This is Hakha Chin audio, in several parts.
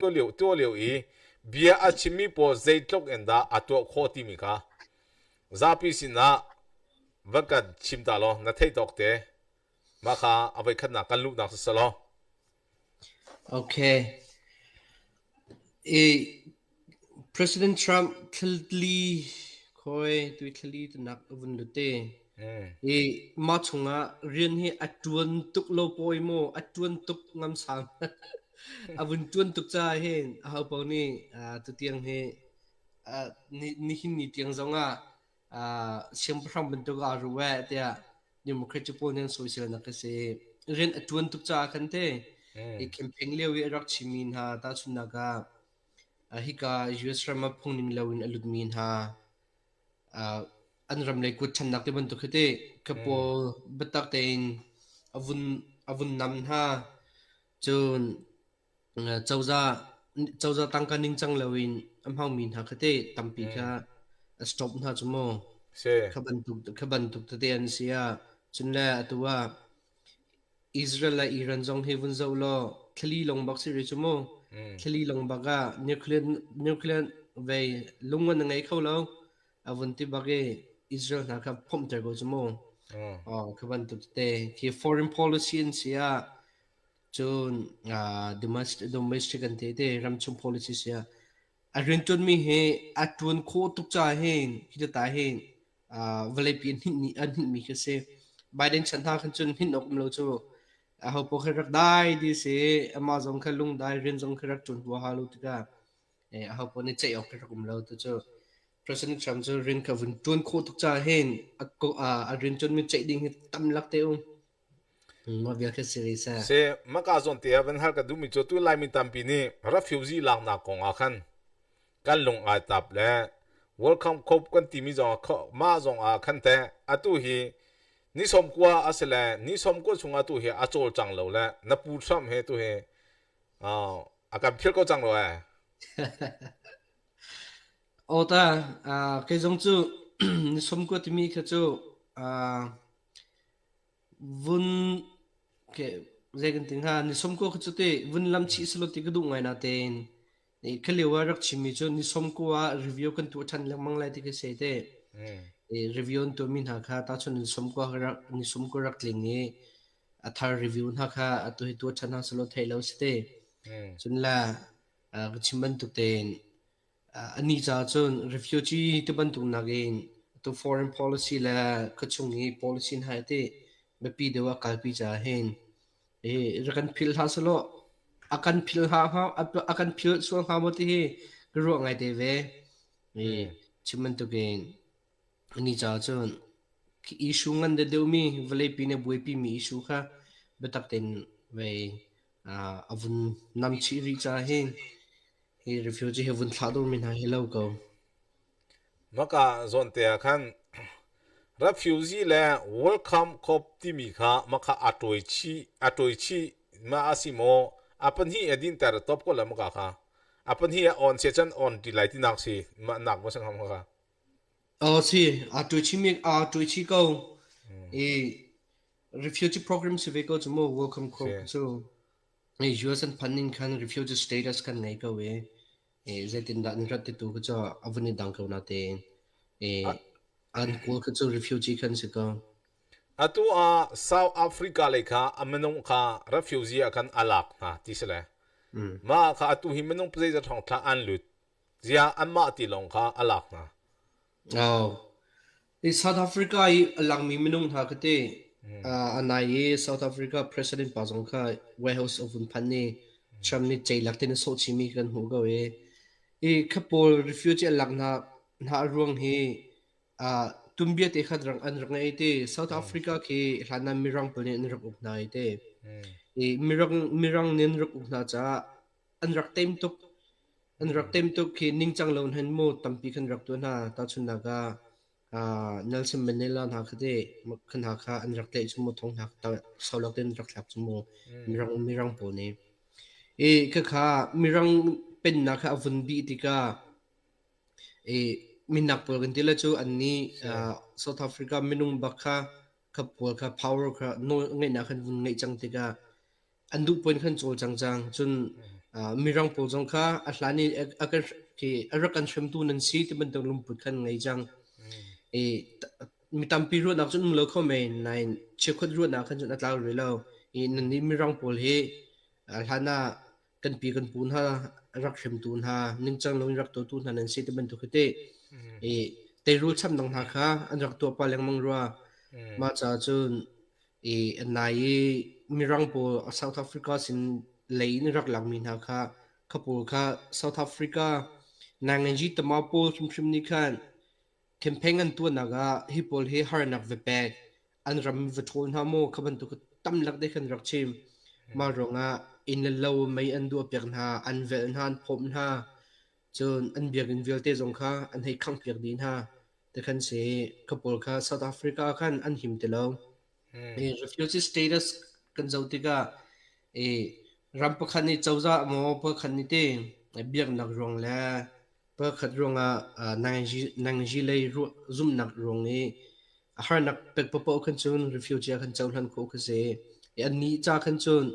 Tuah lio i bia a chimmi pawl zeitluk in dah a tuah khawh timi kha zapi sinah va kan chim ta law na theih tawk te mah kha a voikhatnak kan luhnak si selaw. Okay. I President Trump thli khoi tui thli tunak vun lute. I mah chungah rian hi a ṭuan tuk lo pawi maw a ṭuan tuk ngamsam. A vun ṭuan tuk caah hin ahopaoh nih tutiang hi nihin ni tiang zongah siangpahrang bantuk ah ruah tiah Democrat pawl nih an soiselnak a si. Rian a ṭuan tuk caah khan te i campaign lio i a rak chimmi hna tahchunhnak ah hika US ram ah phungning loin a lutmi hna an ram lei kut ṭhannak ti bantuk khi teh ka pawl biatak tein a vun nam hna. Cun cozah tangka ningcang loin a hmangmi hna kha teh tampi kha a stop hna cu mu. Kha bantuk tete an si ah cun le atu ah Israel le Iran zong hi vun zoh law thlali lawng bak si rih cu mu. Thlali lawng bak ah nuclear vei lung an ngei kho lo. A vun ti bak i Israel hna kha phomhter ko cu mu. Oh, kha bantuk te khi foreign policy an si ah cun domestic an te te ramchung policy si ah a riantuanmi hi a tuan khawh tuk caah hin hi ta hin vawleipi an hnihmi khi si. Biden chan hna khan cun hninh awk um lo cu aho paoh kha rak dai ti si. Amah zong kha lungdai rian zong kha rak ṭuan huaha lo tikah aho paoh nih ceih awk kha rak um lo. Tucu President Trump cu rian kha vun ṭuan khawh tuk caah hin a rian ṭuanmi ceih ding hi tam lak te um. Mah vial khi si rih seh. Si, maka zawn te ah van hal ka duhmi cu tu Laimi tampi nih refugee laknak kong ah khan kan lung ai tap le welcome corps kan timi zong ah mah zong ah khan teh atu hi ni 90 a si le ni 90 chung atu hi a cawlcang lo le na pu Trump he tu hi a kan philh ko cang lo eh. Aw ta, kei zong cu ni 90 timi kha cu Vun zei kan ti hnga ni 90 kha cu teh vun lam chih selaw ti ka duh ngai natein kha lio ah rak chimmi cu ni 90 ah review kan tuah ṭhan lengmang lai ti khi si teh. Review an tuahmi hna kha tahchun ni 90 rak ni 90 rak tling i a thar review hna kha atu hi tuah ṭhan hna selaw theih lo si te. Cun la ka chim bantuk tein Anih caah cun refugee ti bantuk nakin atu foreign policy le khuachung i policy hna hi teh biapi deuh ah kalpi caah hin rak kan philh hlah sehlaw a kan philh hlah hnga a kan philh sual hnga maw ti hi ka ruah ngaite ve. Chim bantukin anih caah cun issue ngan deuhdeuhmi vawleipi nih a buaipimi issue kha biatak tein vei a vun nam chih rih caah hin Hi refugee hi vun thlah dawrmi hna hi lo ko. Maka zawn te ah khan refugee le welcome corps timi kha maka a tawi chih a tawi chih ma a si maw a pahnih a dinter top ko le maka kha a pahnih a on se chan on ti lai ti nak si ma nak ma sang ham kha. Oh si a tawi chih mi a tawi chih ko. I refugee program si ve ko chu mu welcome corps cu. US an phanh in khan refugee status kan ngei ko i zeitindah an rat ti tu kha cu a vun i dang ko natein an kawl kha cu refugee khan si ko. Atu ah South Africa lei kha a minung kha refugee ah khan a lak hna ti si le mah kha atu hi minung zeizat hrawng thla an lut ziah anmah ti lawng kha a lak hna. Oh. I South Africa i a langmi minung hna kha teh a nai i South Africa president pa zong kha White House a vun phan i Trump nih ceilak tein a sawh chihmi kan hmuh ko i i kha pawl refugee an lak hna hna a ruang hi tumbia te kha an rak ngei ti South Africa khi hlan ah Mirang pawl nih an rak uk hna i te i Mirang Mirang nih an rak uk hna caah an rak tem tuk. An rak tem tuk khi ningcang lo hin mu tampi kan rak tuah hna. Tahchunhnak ah Nelson Mandela hna kha teh kha hna kha an rak tlaih cu mu thong hna solak tein rak thlak cu mu Mirang Mirang pawl nih. I khakha Mirang pennak kha a vun bih tikah i minak pawl kan ti le cu an nih South Africa minung bak kha kha pawl kha power kha nawl ngeihnak khan vun ngeih cang tikah an duh puan khan cawlcang cang. Cun. Mirang pawl zong kha a hlan i a kan khi a rak kan hremtu nan si ti bantuk lungput khan ngei cang. I mi tampi ruahnak cun um lo kho men nain chiakhut ruahnak khan cun a tlau rih lo. I nannih mirang pawl hi hlan ah kan pi kan pu hna rak hremtu hna ningcang loin rak tuahtu hna nan si ti bantuk hi teh i teirul chamnak hna kha an rak tuah pah lengmang rua. Mah caah cun i nai i mirang pawl South Africa sin lei in rak lakmi hna kha kha pawl kha South Africa nanganji tama pawl hrimhrim nih khan campaign an tuahnak ah hi pawl hi harnak va pek an ram va ṭhawl hna maw kha bantuk tamlak te khan rak chim. Mah ruangah inn le lo mei an duahpiak hna, an velh hna, an phawmh hna. Cun an biakinn vialte zong kha an hei khanghpiak dih hna. Tikhan si kha pawl kha South Africa ah khan an him ti lo. Refugee status kan zoh tikah i ram pakhat nih cozah maw pakhat nih te biaknak ruang le pakhat ruangah nangzi lei zumhnak ruang i harnak pek paohpaoh khan cun refugee ah khan cohlan khawh kha si. I annih ca khan cun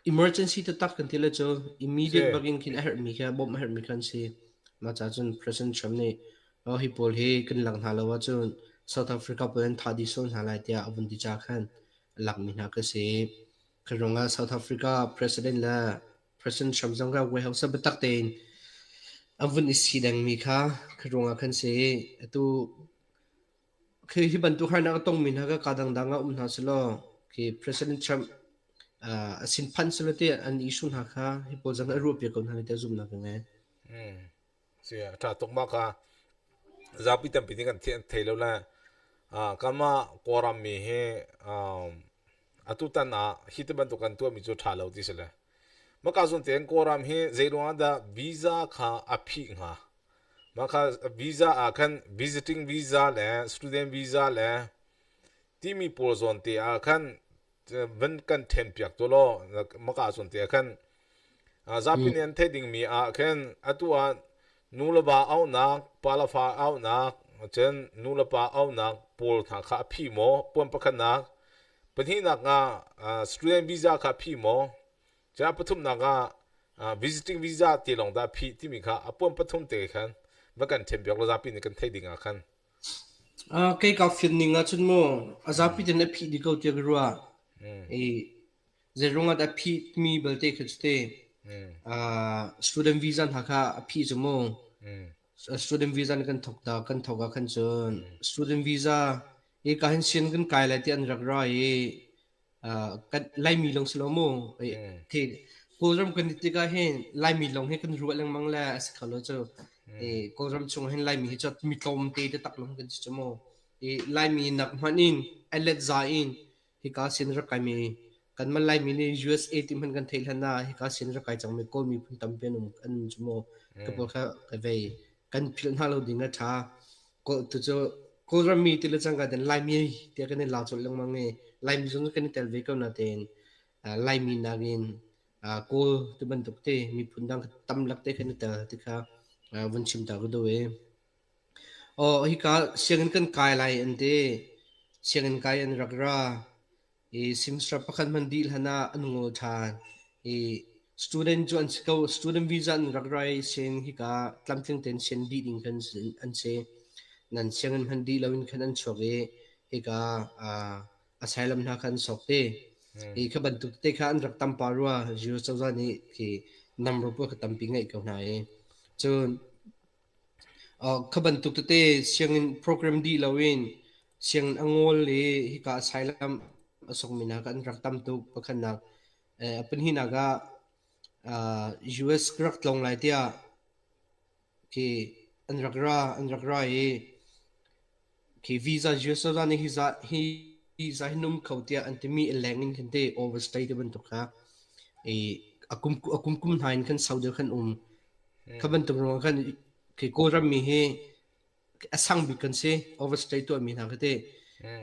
emergency taktak kan ti le cu immediate bakin khin a herhmi kha bawmh a herhmi kha an si. Mah ca cun President Trump nih oh hi pawl hi kan lak hna lo ahcun South Africa pawl an thah dih sual hna lai tiah a vun ti ca khan a lakmi hna ka si. Khi ruangah South Africa President le President Trump zong kha White House ah biatak tein a vun i si dengmi kha khi ruangah khan si. Atu Khi hi bantuk harnak a tongmi hna kha kaa dangdang ah um hna selaw khi President Trump a sin phanh selaw ti an issue hna kha hi pawl zong a ruahpiak ko hna lai tiah zumhnak ka ngei. Si a ṭha tuk mah kha zapi tampi nih kan thei lo le kanmah Kawlram mi hi atutan ah hi ti bantuk kan tuahmi cu ṭha lo ti si le maka zawn tein Kawlram hi zei ruangah dah visa kha a phih hnga? Mah kha visa ah khan visiting visa le student visa le timi pawl zawn te ah khan van kan ṭhenpiak tu law maka zawn te ah khan zapi nih an theih dingmi ah khan atu ah nu le va auhnak, pa le fa auhnak, cun nu le pa auhnak pawl hna kha a phi maw? Puan pakhatnak, pahnihnak ah student visa kha a phi maw? Cun a pathumnak ah visiting visa ti lawng dah phih timi kha a puan pathum te khan va kan ṭhenpiak law zapi nih kan theih ding ah khan. Kei ka fian ning ahcun mu a zapi ten a phih dih ko tiah ka ruah. I zeiruang ah dah phih mi belte kha cu te student visa hna kha a phih cu mu. Student visa nih kan thok ta kan thok ah khan cun student visa i ka hin sian kan kai lai ti an rak ra i kan Laimi lawng si lo mu. Khi Kawlram kan i tikah hin Laimi lawng hi kan ruah lengmang le a si kho lo cu. Kawlram chung hin Laimi hi cu mi tlawmte te tak lawng kan si cu mu. I Laimi nak hmanh in a let za in hika sin rak kaimi kanmah Laimi nih USA ti hmanh kan theih hlan ah hika sin rak kai cangmi Kawl miphun tampi an um an um cu mu. Ka pawl kha ka vei kan philh hna lo ding a ṭha. Tucu Kawlram mi ti le cangka ten Laimi tiah kan i la colh lengmang i Laimi zong kan i tel ve ko natein Laimi nakin Kawl ti bantuk te miphun dang tam lak te kan i tel ti kha vun chim ta ka duh i. Aw hika sianginn kan kai lai an ti. Sianginn kai an rak ra. I semester pakhat hmanh dih hlan ah an ngol ṭhan. I student cu an si ko. Student visa an rak ra i sianginn hika tlamtling tein sian dih ding khan an si. Nan sianginn hmanh dih loin khan an chuak i hika asylum hna kha an sok te. I kha bantuk te kha an rak tam pah rua. US cozah nih khi number pawl kha tampi ngeih ko hna i. Cun Kha bantuk tete sianginn program dih loin sianginn a ngawl i hika asylum a sokmi hna kha an rak tam tuk. Pakhatnak. A pahnihnak ah US ka rak tlawng lai tiah khi an rak ra i khi visa US cozah nih hi zah hi visa hi na um kho tiah an timi a leng in khan te overstay ti bantuk kha i a kum kum hna in khan sau deuh khan um. Kha bantuk ruangah khan khi Kawlram mi hi a sang bik kan si. Overstay tuahmi hna kha te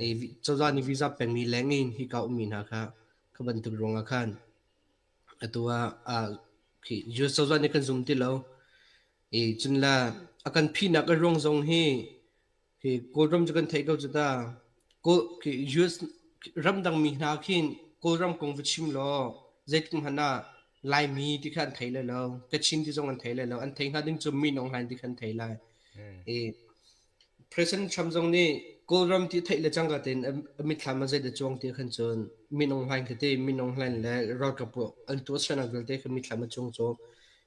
i cozah nih visa pekmi leng in hika ummi hna kha kha bantuk ruangah khan atu ah khi US cozah nih kan zum ti lo. I cun la a kan phihnak a ruang zong hi khi Kawlram cu kan theih ko cu ta. Kawl khi US ramdang mi hna khin Kawlram kong va chim law zeitik hmanh ah. Laimi ti kha an thei lai lo. Kachin ti zong an thei lai lo. An thei hnga ding cu Min Aung Hlaing ti kha an thei lai. I President Trump zong nih Kawlram ti theih le cangka tein a mitthlam ah zeidah cuang ti khan cun Min Aung Hlaing khi ti Min Aung Hlaing le ralkap an tuahsernak vialte kha mitthlam a cuang cu.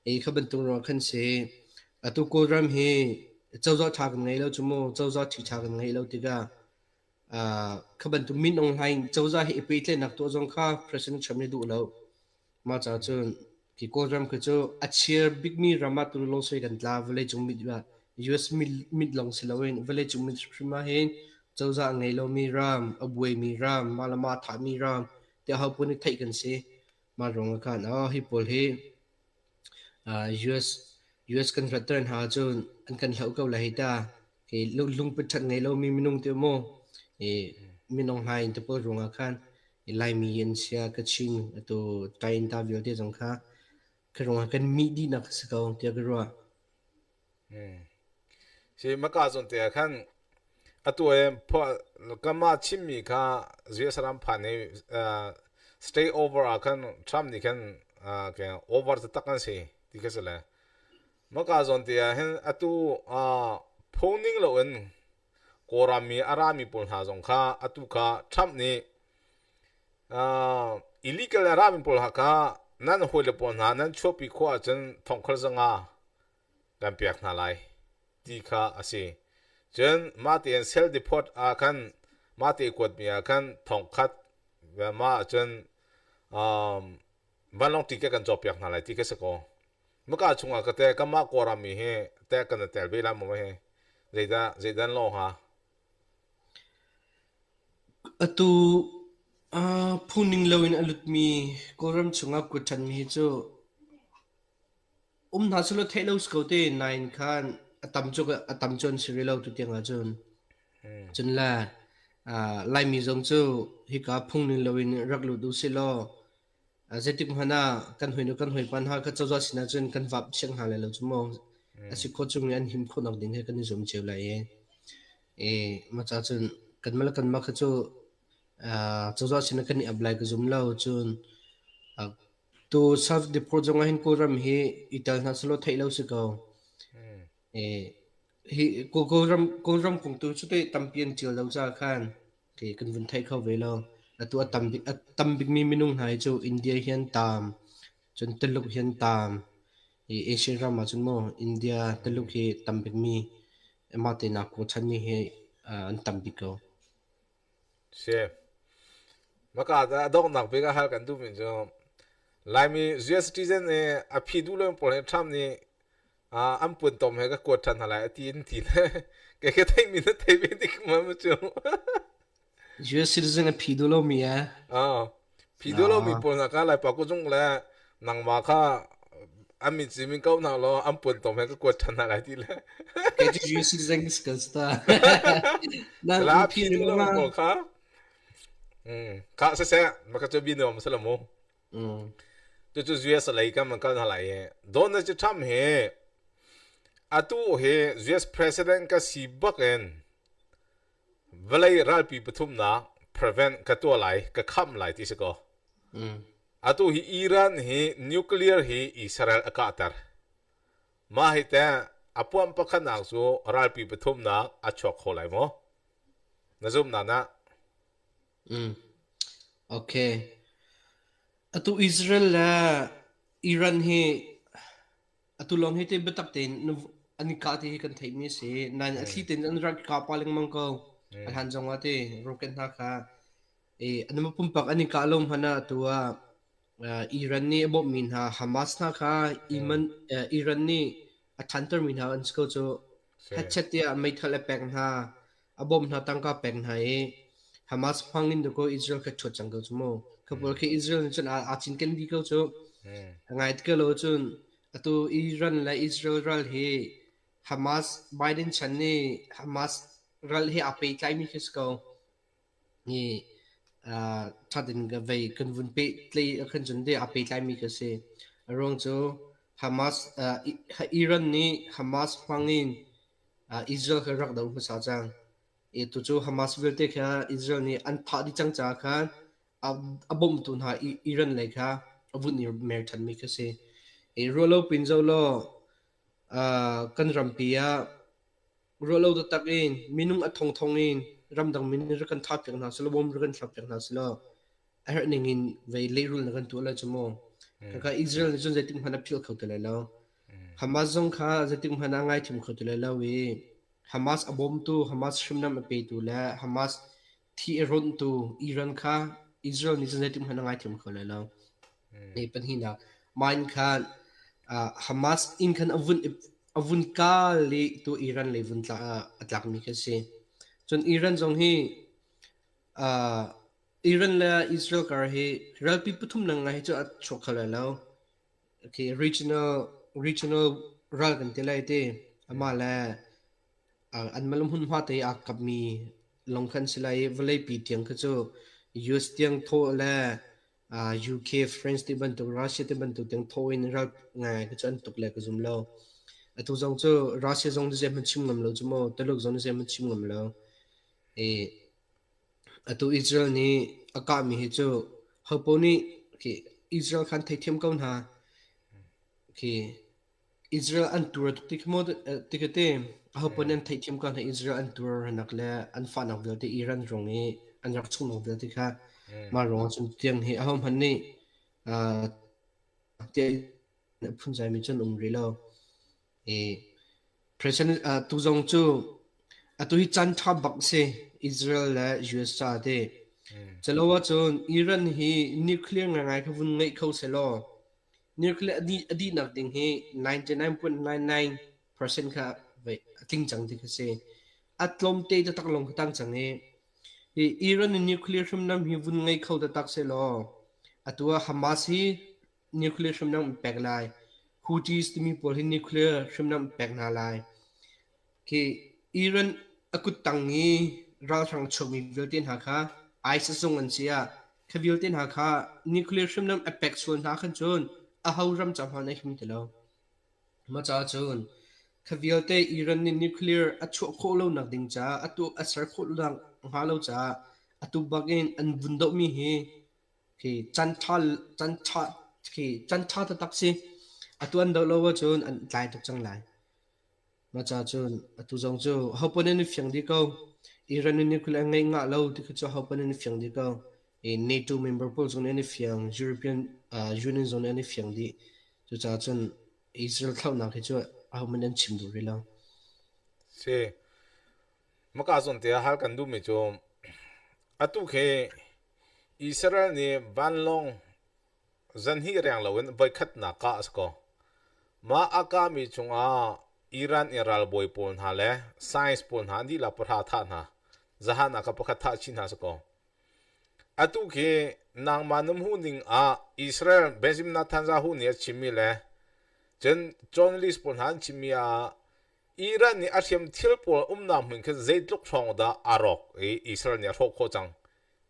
I kha bantuk ruangah khan si. Atu Kawlram hi cozah ṭha kan ngei lo cu mu. Cozah ṭhi ṭha kan ngei lo tikah kha bantuk Min Aung Hlaing cozah hi i pehtlaihnak tuah zong kha President Trump nih duh lo. Mah caah cun khi Kawlram khi cu a chia bikmi ram ah tululung sui kan tla. Vawleicung mit ah US mit lawng si loin vawleicung mit hrimhrim ah hin cozah a ngei lomi ram, a buaimi ram, mah le mah a thahmi ram tiah hopaoh nih theih kan si. Mah ruangah khan oh, hi pawl hi US US kan ratter hna ahcun an kan hloh ko lai hi ta. Hi lungput ṭhat ngei lomi minung te maw i minung hna in te pawl ruangah khan i Laimi an sia Kachin atu Tainta vialte zong kha khi ruangah kan mih dihnak a si ko tiah ka ruah. Si maka zawn te ah khan atu e kanmah chimmi kha US ram phan i stay over ah khan Trump nih khan over taktak an si ti kha si le Maka zawn te ah hin atu phung ning loin Kawlram mi a rami pawl hna zong kha atu kha Trump nih illegal a rami pawl hna kha nan hawile pawl hna nan chuahpi khawh ahcun thongkhal 500 kan pek hna lai ti kha a si. Cun mah tein self deport ah khan mah te kuatmi ah khan thongkhat mah ahcun vanlawng ticket kan cawkpiak hna lai ti kha si kaw. Maka chungah ka te kanmah Kawlram mi hi te kan i tel ve lai maw hi zeidah zeidah an lawh hnga? Atu phungning loin a lutmi Kawlram chungah kuat ṭhanmi hi cu um hna selaw theih lo si ko te nain khan a tam cu a tam cu an si rih lo tutiang ahcun. Cun le Laimi zong cu hika phungning loin rak lut u sihlaw Zeitik hmanh ah kan hawinu kan hawipa hna kha cozah sinah cun kan vap siang hna lai lo cu mu. A si khawh chung in an him khawhnak ding he kan i zuam cio lai i. I mah ca cun kanmah le kanmah kha cu cozah sinah kan i ap lai ka zum lo. Cun tu self deport zong ah hin Kawlram hi i tel hna selaw theih lo si ko. I hi Kawlram Kawlram kong tu cu teh tampi an ṭial lo caah khan Ti kan vun thei kho ve lo. Atu a tam bikmi minung hna hi cu India hi an tam. Cun Tuluk hi an tam. I Asian ram ah cun maw India, Tuluk hi tam bikmi mah te nak kaw chanmi hi an tam bik ko. Si. Maka a donghnak bik a hal kan duhmi cu Laimi US citizen i a phi duh lo pawl hi Trump nih an puantom he ka kuat ṭhan hna lai a ti in ti le kei ka theihmi na thei ve dik ma mu cu. US citizen a phi duh lomi eh. Ah, phi duh lomi pawl hna kha Laipa kuzung le nangmah kha an min ci min ko hna law an puantom he ka kuat ṭhan hna lai ti le. Kei cu US citizen ka si ko ta. La phi duh lomi pawl kha. Kha siseh, maka cu bi nuam si lo mu. Cucu US lei kan van kal hna lai i Donald Trump hi atu hi US president ka si bak in vawlei ralpi pathumnak prevent ka tuah lai, ka khamh lai ti si kaw. Atu hi Iran hi nuclear hi Israel a kahter. Mah hi teh a puam pakhatnak cu ralpi pathumnak a chuak kho lai maw? Na zumnak nah? Okay. Atu Israel le Iran hi atu lawng hi te biatak tein an i kah ti hi kan theihmi a si. Nain a thli tein an rak i kah pah lengmang ko. A hlan zong ah te rocket hna kha i an pumpak an i kah lo hmanh ah atu ah Iran nih a bawmhmi hna Hamas hna kha Iran nih a ṭhantermi hna an si ko cu. Hetchet tiah meithal a pek hna. A bawmh hna tangka pek hna i Hamas hmang in dakaw Israel kha ṭhuat cang ko cu mu. Kha pawl khi Israel nih cun aa cinken dih ko cu. A ngai ti lo cun atu Iran le Israel ral hi Hamas Biden chan nih Hamas ral hi aa pehtlaimi khi si ko. Hi ṭhat in ka vei kan vun pehtlai ahkhan cun deh aa pehtlaimi ka si. A ruang cu Hamas Iran nih Hamas hmang in Israel kha rak do hmasa cang. I tucu Hamas vialte kha Israel nih an thah dih cang caah khan a bawmtu hna Iran lei kha. a vun i mer ṭhanmi khi si. I ruahlo pin zoh law kan rampi ah ruahlo taktak in minung a thongthong in ramdang min rak kan thah piak hna selaw bom rak kan thlak piak hna selaw a herh ning in vei lehrul na kan tuah lai cu mu. Kaka Israel nih cun zeitik hmanh a philh kho ti lai lo. Hamas zong kha zeitik hmanh ah ngaithiam kho ti lai lo i Hamas a bawmtu, Hamas hrimnam a petu le Hamas thi a rawnhtu Iran kha Israel nih cun zeitik hmanh a ngaithiam kho lai lo. Hi pahnihnak mah in khan Hamas inn khan a vun kal i tu Iran lei vun tla a tlakmi khi a si. Cun Iran zong hi Iran le Israel kar hi ralpi pathum nang ngai hi cu a chuak kho lai lo. Okay, regional ral kan ti lai ti. Amah le an malum hmunhma te aa kapmi lawng khan si lai i vawleipi tiang kha cu US tiang thawh le UK, France ti bantuk, Russia ti bantuk tiang thaw in ral ngai cu an tuk le ka zum lo. Atu zong cu Russia zong nih zeihmanh chim ngam lo cu mu, Tuluk zong nih zeihmanh chim ngam lo. I atu Israel nih a kahmi hi cu hopo nih khi Israel khan theithiam ko hna. Khi Israel an tur tuk ti khi maw ti khi ti ahopaoh nih an theihthiam ko hna Israel an tur nak le an fahnak vialte Iran ruang i an rak chungnak vialte kha mah ruangah cun tiang hi ahohmanh nih tiah phunzai mi cun um rih lo. I President tu zong cu atu hi caan ṭha bak si Israel le US ca ti. Calo ahcun Iran hi nuclear ngaingai kha vun ngeih kho selaw Nuclear a dihnak ding hi 99.99% kha a tling cang ti kha si. A tlawmte taktak lawng kha tang cang i hi Iran in nuclear hriamnam hi vun ngei kho taktak sehlaw atu ah Hamas hi nuclear hriamnam an pek lai. Houthis timi pawl hi nuclear hriamnam an pek hna lai. Khi Iran a kuttang i ralhrang chuakmi vialte hna kha ISIS zung an si ah Kha vialte hna kha nuclear hriamnam a pek sual hna khan cun aho ram ca hmanh a him ti lo. Mah caah cun kha vialte Iran nih nuclear a chuah khawh lonak ding caah atu a ser khawh hnga lo caah atu bak in an vun dohmi hi khi chan ṭha chan ṭha khi chan ṭha taktak si. Atu an doh lo ahcun an tlai tuk cang lai. Mah ca cun atu zong cu ahopaoh nih an i fiang dih ko. Iran in nuclear an ngeih ngah lo ti khi cu ahopaoh nih an i fiang dih ko. I NATO member pawl zong nih an i fiang, European Union zong nih an i fiang dih. Cucaah cun Israel thlauhnak hi cu ahohmanh an chim duh rih lo. Si. Maka zawn te ah hal kan duhmi cu atu khi Israel nih vanlawng Zanhnih reng loin voikhatnak kah a si ko. Mah a kahmi chungah Iran i ralbawi pawl hna le science pawl hna an dihlak pahra thah hna. Zahan ah kha pakhat thah chih hna si ko. Atu khi nangmah na hmuh ning ah Israel Benjamin Netanyahu nih a chimmi le cun journalist pawl hna an chimmi ah Iran nih a hriam thil pawl umnak hmun khin zeitluk hrawng dah aa rawk i Israel nih a hrawh khawh cang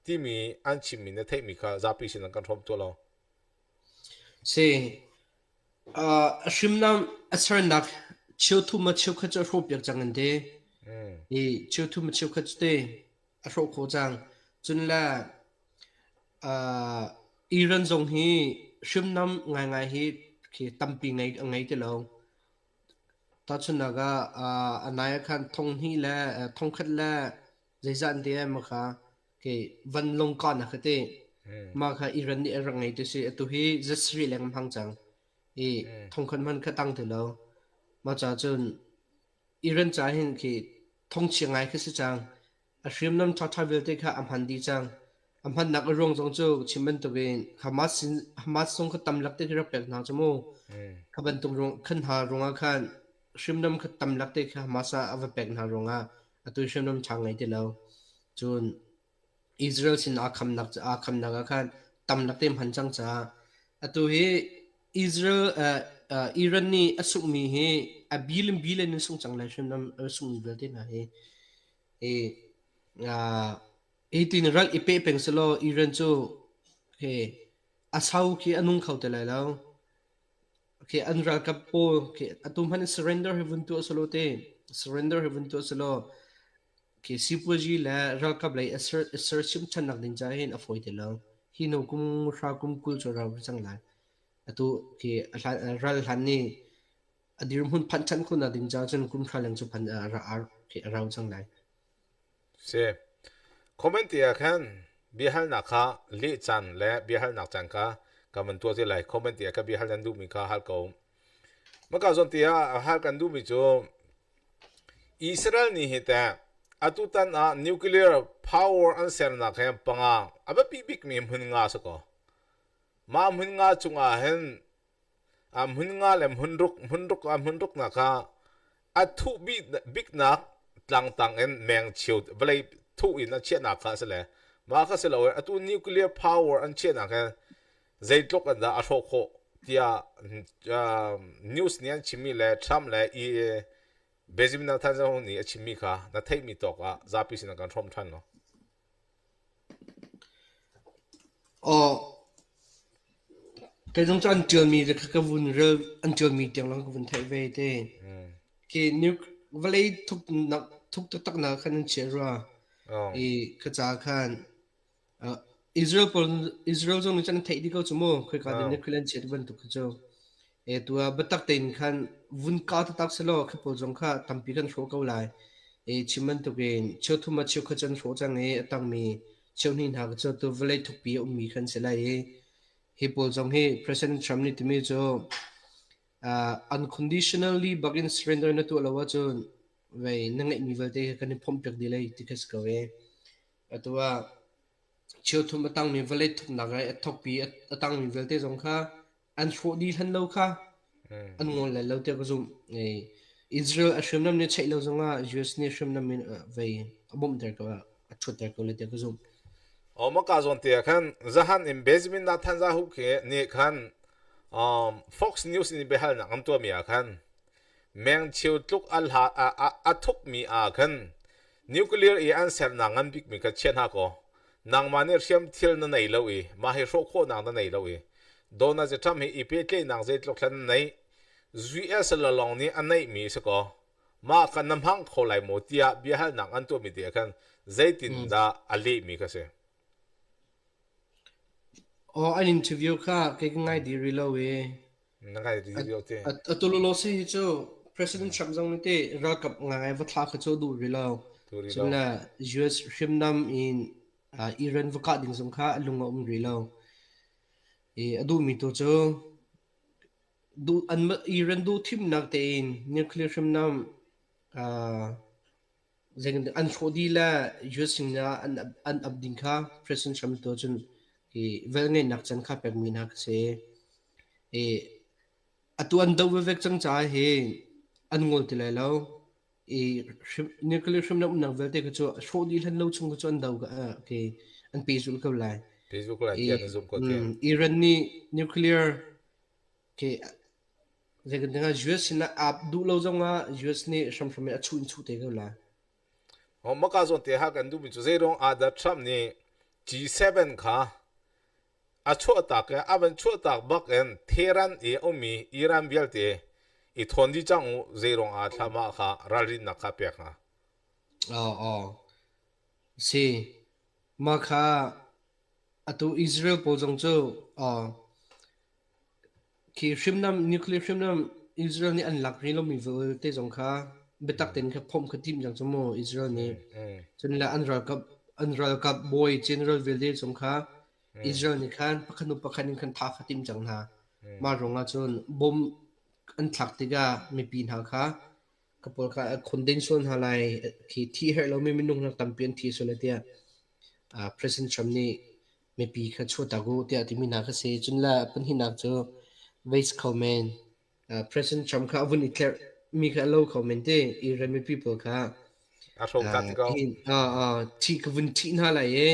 timi an chimmi na theihmi kha zapi sin an kan hrawm tuah law. Si. Hrimnam a sernak cheuthum a cheukhat cu a hrawhpiak cang an ti. I cheuthum a cheukhat cu te a hrawh khawh cang. Cun le Iran zong hi hrimnam ngaingai hi khi tampi ngei a ngei ti lo. Tahchunhnak ah a nai ah khan thonghnih le thongkhat le zeizah an ti ai maw kha Ke vanlawng kahnak kha teh mah kha Iran nih a rak ngei ti si. Atu hi zat sarih leng an hmang cang. I thongkhat hmanh kha tang ti lo. Mah caah cun Iran ca hin khi thongchia ngai khi si cang. A hriamnam ṭhaṭha vialte kha a hman dih cang. A hmannak a ruang zong cu chim bantukin Hamas sin Hamas zong kha tam lak te khi rak pek hna cu mu. Kha bantuk ruang khan hna ruangah khan hriamnam kha tam lak te kha Hamas ah a va pek hna ruangah atu hriamnam ṭha ngei ti lo. Cun Israel sin aa khamnak ah khan tam lak te hman cang caah atu hi Israel Iran nih a sunghmi hi a billion billion in sung cang lai hriamnam a sunghmi vialte hna hi. I hi tin ral i peh peng selaw Iran cu he a sau khi a nung kho te lai lo. Okay, an ralkap pawl okay, atu hmanh in surrender hi vun tuah selaw te surrender hi vun tuah selaw Khi sipuazi le ralkap lei a sersiam ṭhannak ding caah hin a fawi ti lo. Hi hnu kum hra kum 20 cu a rau cang lai. Atu khi ral hlan nih a dirhmun phanh ṭhan khawhnak ding caah cun kum hra leng cu phan a rau cang lai. Si. Comment te ah khan biahalnak kha leh caan le biahalnak caan kha kan van tuah te lai. Comment te ah kha biahal nan duhmi kha hal ko. Maka zawn te ah hal kan duhmi cu Israel nih hi teh atutan ah nuclear power an sernak he panga a biapi bikmi hmun nga si kaw. Mah hmun nga cungah hin a hmun nga le hmun ruk hmun ruk ah hmun ruknak kha a thuh biknak tlangtang in meng cheu vawlei thuh in a chiahnak kha a si le mah kha si lo in atu nuclear power an chiahnak hi zeitluk in dah a hrawh khawh tiah news nih an chimmi le Trump le Benjamin Netanyahu nih a chimmi kha na theihmi tawk ah zapi sin ah kan hrawm ṭhan law. Aw, kei zong cu an ṭialmi le kha ka vun rel, an ṭialmi tiang lawng ka vun theih ve te. Khi vawlei thuknak, thuk taktaknak khan an chiah rua. I ka ca khan Israel pawl Israel zong nih cun an theih dih ko cu mu. Khoika din nih an chiah ti bantuk khi cu. E tu ah biatak tein khan vun kah taktak selaw khi pawl zong kha tampi kan hrawh ko lai. E chim bantukin cheuthum ah cheukhat cu an hrawh cang i a tangmi cheuhnih hna cu tu vawlei thukpi a ummi khan si lai i hi pawl zong hi President Trump nih timi cu uh, unconditionally bakin surrender na tuah lo ahcun vei na ngeihmi vialte kha kan i phomh piak dih lai ti kha si ko e. Atu ah cheuthum a tangmi vawlei thuknak i a thokpi a tangmi vialte zong kha an hrawh dih hlan lo kha an ngol lai lo tiah ka zumh. Israel a hriamnam nih cheih lo zongah US nih hriamnam in vei a bawmhter ko a ṭhutter ko lai tiah ka zumh. Oh maka zawn te ah khan zahan in Benjamin Netanyahu khi nih khan um, Fox News in biahalnak an tuahmi ah khan Meng cheu tluk a hla a thukmi ah khan nuclear i an sernak ngan bikmi kha chia hna kaw nangmah nih hriamthil na nei lo i mah hi hrawh khawhnak na nei lo i Donald Trump hi i pehtlaihnak zeitluk hlan na neih US lawng nih a neihmi si kaw mah kha na hmang kho lai maw tiah biahalnak an tuahmi te ah khan zeitindah a lehmi kha si. Aw an interview kha kei ka ngai dih rih lo i Na ngai rih lo te. Atu lawlaw si hi cu President Trump zong nih teh ralkap ngaingai va thla kha cu a duh rih lo. Duh rih Cun lo. le US hriamnam in Iran va kah ding zong kha a lung a um rih lo. I a duhmi tu cu duh an Iran duh thimnak tein nuclear hriamnam Zeitintiah an hrawh dih le US sinah an an ap ding kha President Trump tu cun hi velngeihnak can kha pekmi hna ka si. I atu an doh vevek cang caah hi an ngol ti lai lo. I hrim, nuclear hrimnam umnak vialte kha cu hrawh dih hlan lo chung kha cu an do khi an pehzulh ko lai. Pehzulh ko lai I tiah na zumh ko te. Iran nih nuclear khi Zeitintiah US sinah aa duh lo zongah US nih hramhram in a chuh in chuh te ko lai. Maka zawn te ha kan duhmi cu zeiruang ah dah Trump nih G7 kha a chuahtak i a van chuahtak bak in Tehran i a ummi Iran vialte i thawn dih cang u zeiruang ah thlamah kha ralrinnak kha pek hnga. Aw aw. Si. Mah kha atu Israel pawl zong cu aw Khi hriamnam, nuclear hriamnam Israel nih an lak rih lomi vialte zong kha biatak tein kha phomh kha timh cang cu mu Israel nih. Cun le an ralkap an ralkap bawi general vialte zong kha Israel nih khan pakhat hnu pakhat in khan thah kha timh cang hna. Mah ruangah cun bomb an thlak tikah mipi hna kha ka pawl kha a khonden sual hna lai khi thi herh lomi minung hna tampi an thi sual lai tiah President Trump nih mipi kha chuahtak u tiah timi hna kha si. Cun le pahnihnak cu waste kho men. President Trump kha a vun i tlerh mi kha a lo kho men ti Iran mipi pawl kha a hro ta ti ko. Thi ka vun ṭhih hna lai i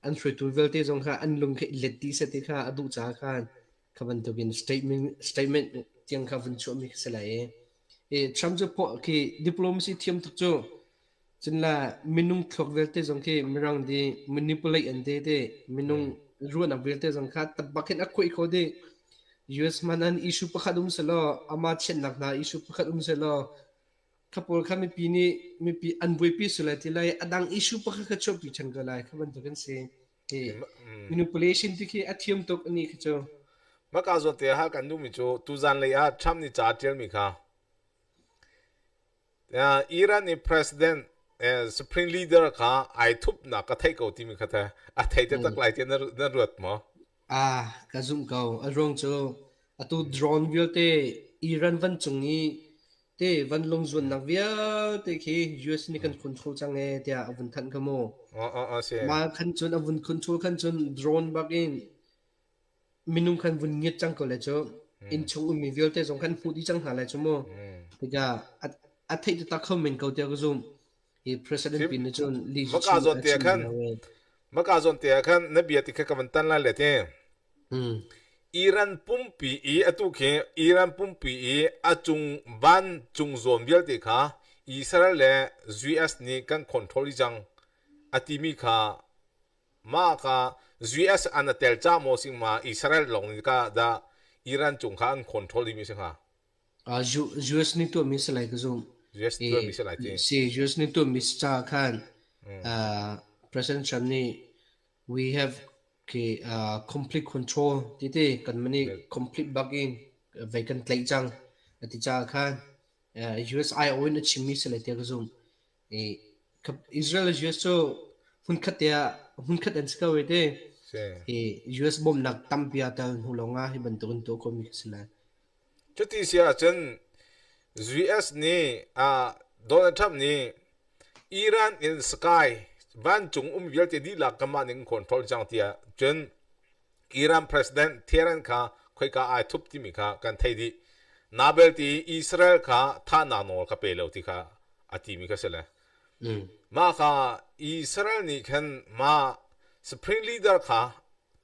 an hruaitu vialte zong kha an lung kha i let dih seh ti kha a duh caah khan kha bantukin statement statement tiang kha vun chuahmi kha si lai i Trump cu khi diplomacy thiam tuk cu. Cun le minung thluak vialte zong khi mirang nih manipulate an ti ti. Minung ruahnak vialte zong kha tabak in a khuai kho dih. US hmanh an issue pakhat um selaw, amah chiatnak hna issue pakhat um selaw, kha pawl kha mipi nih mipi an buaipi sulai ti lai, a dang issue pakhat kha chuahpi ṭhan ko lai. Kha bantuk an si. Hi manipulation ti khi a thiam tuk ani khi cu. Maka zawn te hal kan duhmi cu tuzan lei ah Trump nih ca a ṭialmi kha Iran i president supreme leader kha ai thupnak ka theih ko timi kha teh a thei taktak lai tiah na ruat maw? Ah, ka zumh ko. A ruang cu atu drone vialte Iran van cung i te vanlawng zuannak vialte khi US nih kan control cang ee tiah a vun thanh kha mu. Si. Mah khan cun a vun control khan cun drone bak in minung khan vun ngiat cang ko le cu innchung ummi vialte zong khan hmuh dih cang hna lai cu mu. Tikah a theih taktak kho men ko tiah ka zumh. Hi president pin nih cun lih cu Maka chim zawn a te chim khan lo ee. maka zawn te khan na bia ti kha ka van tan lai le te. Iran pumpi i atu khi Iran pumpi i a cung van cung zawn vialte kha Israel le US nih kan control i cang a timi kha mah kha US an a tel ca maw sing ma Israel lawng nih ka dah Iran cung kha an control dimi si hnga? US nih tuahmi si lai ka zumh. US tuahmi si lai ti. Si US nih tuahmi si caah khan President Trump nih we have khi complete control ti ti kan mani complete bak in vei kan tlaih cang a ti caah khan US IO in a chimmi si lai tiah ka zumh. Israel le US cu hmunkhat te ah hmunkhat an si ko i ti. Hi US bawmhnak tampi aa tel hnu lawngah hi bantuk in tuah khawhmi khi si lai. Cuti si ahcun US nih Donald Trump nih Iran in sky vancung um vialte dihlak kanmah nih kan control cang tiah cun Iran President Tehran kha khoika ai thup timi kha kan theih dih. Nabel ti Israel kha thahnak nawl kha pe lo ti kha a timi kha si le. Mah kha Israel nih khan mah Supreme Leader kha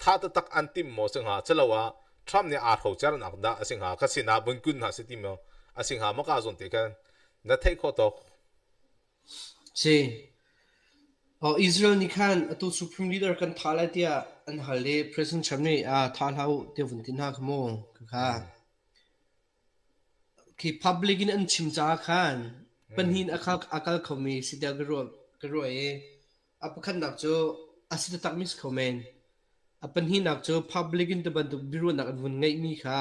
thah taktak an timh maw si hnga culoah Trump nih aa hrocernak dah a si hnga ka sinah vun kun hna si ti maw a si hnga maka zawn te khan na theih khawh tawk. Si. Oh, Israel nih khan atu Supreme Leader kan thah lai tiah an hal i President Trump nih ah thah hlah u tiah vun ti hna kha mu. Kha khi public in an chim caah khan pahnih a kal a kal khomi si tiah ka ruah ka ruah i a pakhatnak cu a si taktakmi si kho men. A pahnihnak cu public in ti bantuk biaruahnak an vun ngeihmi kha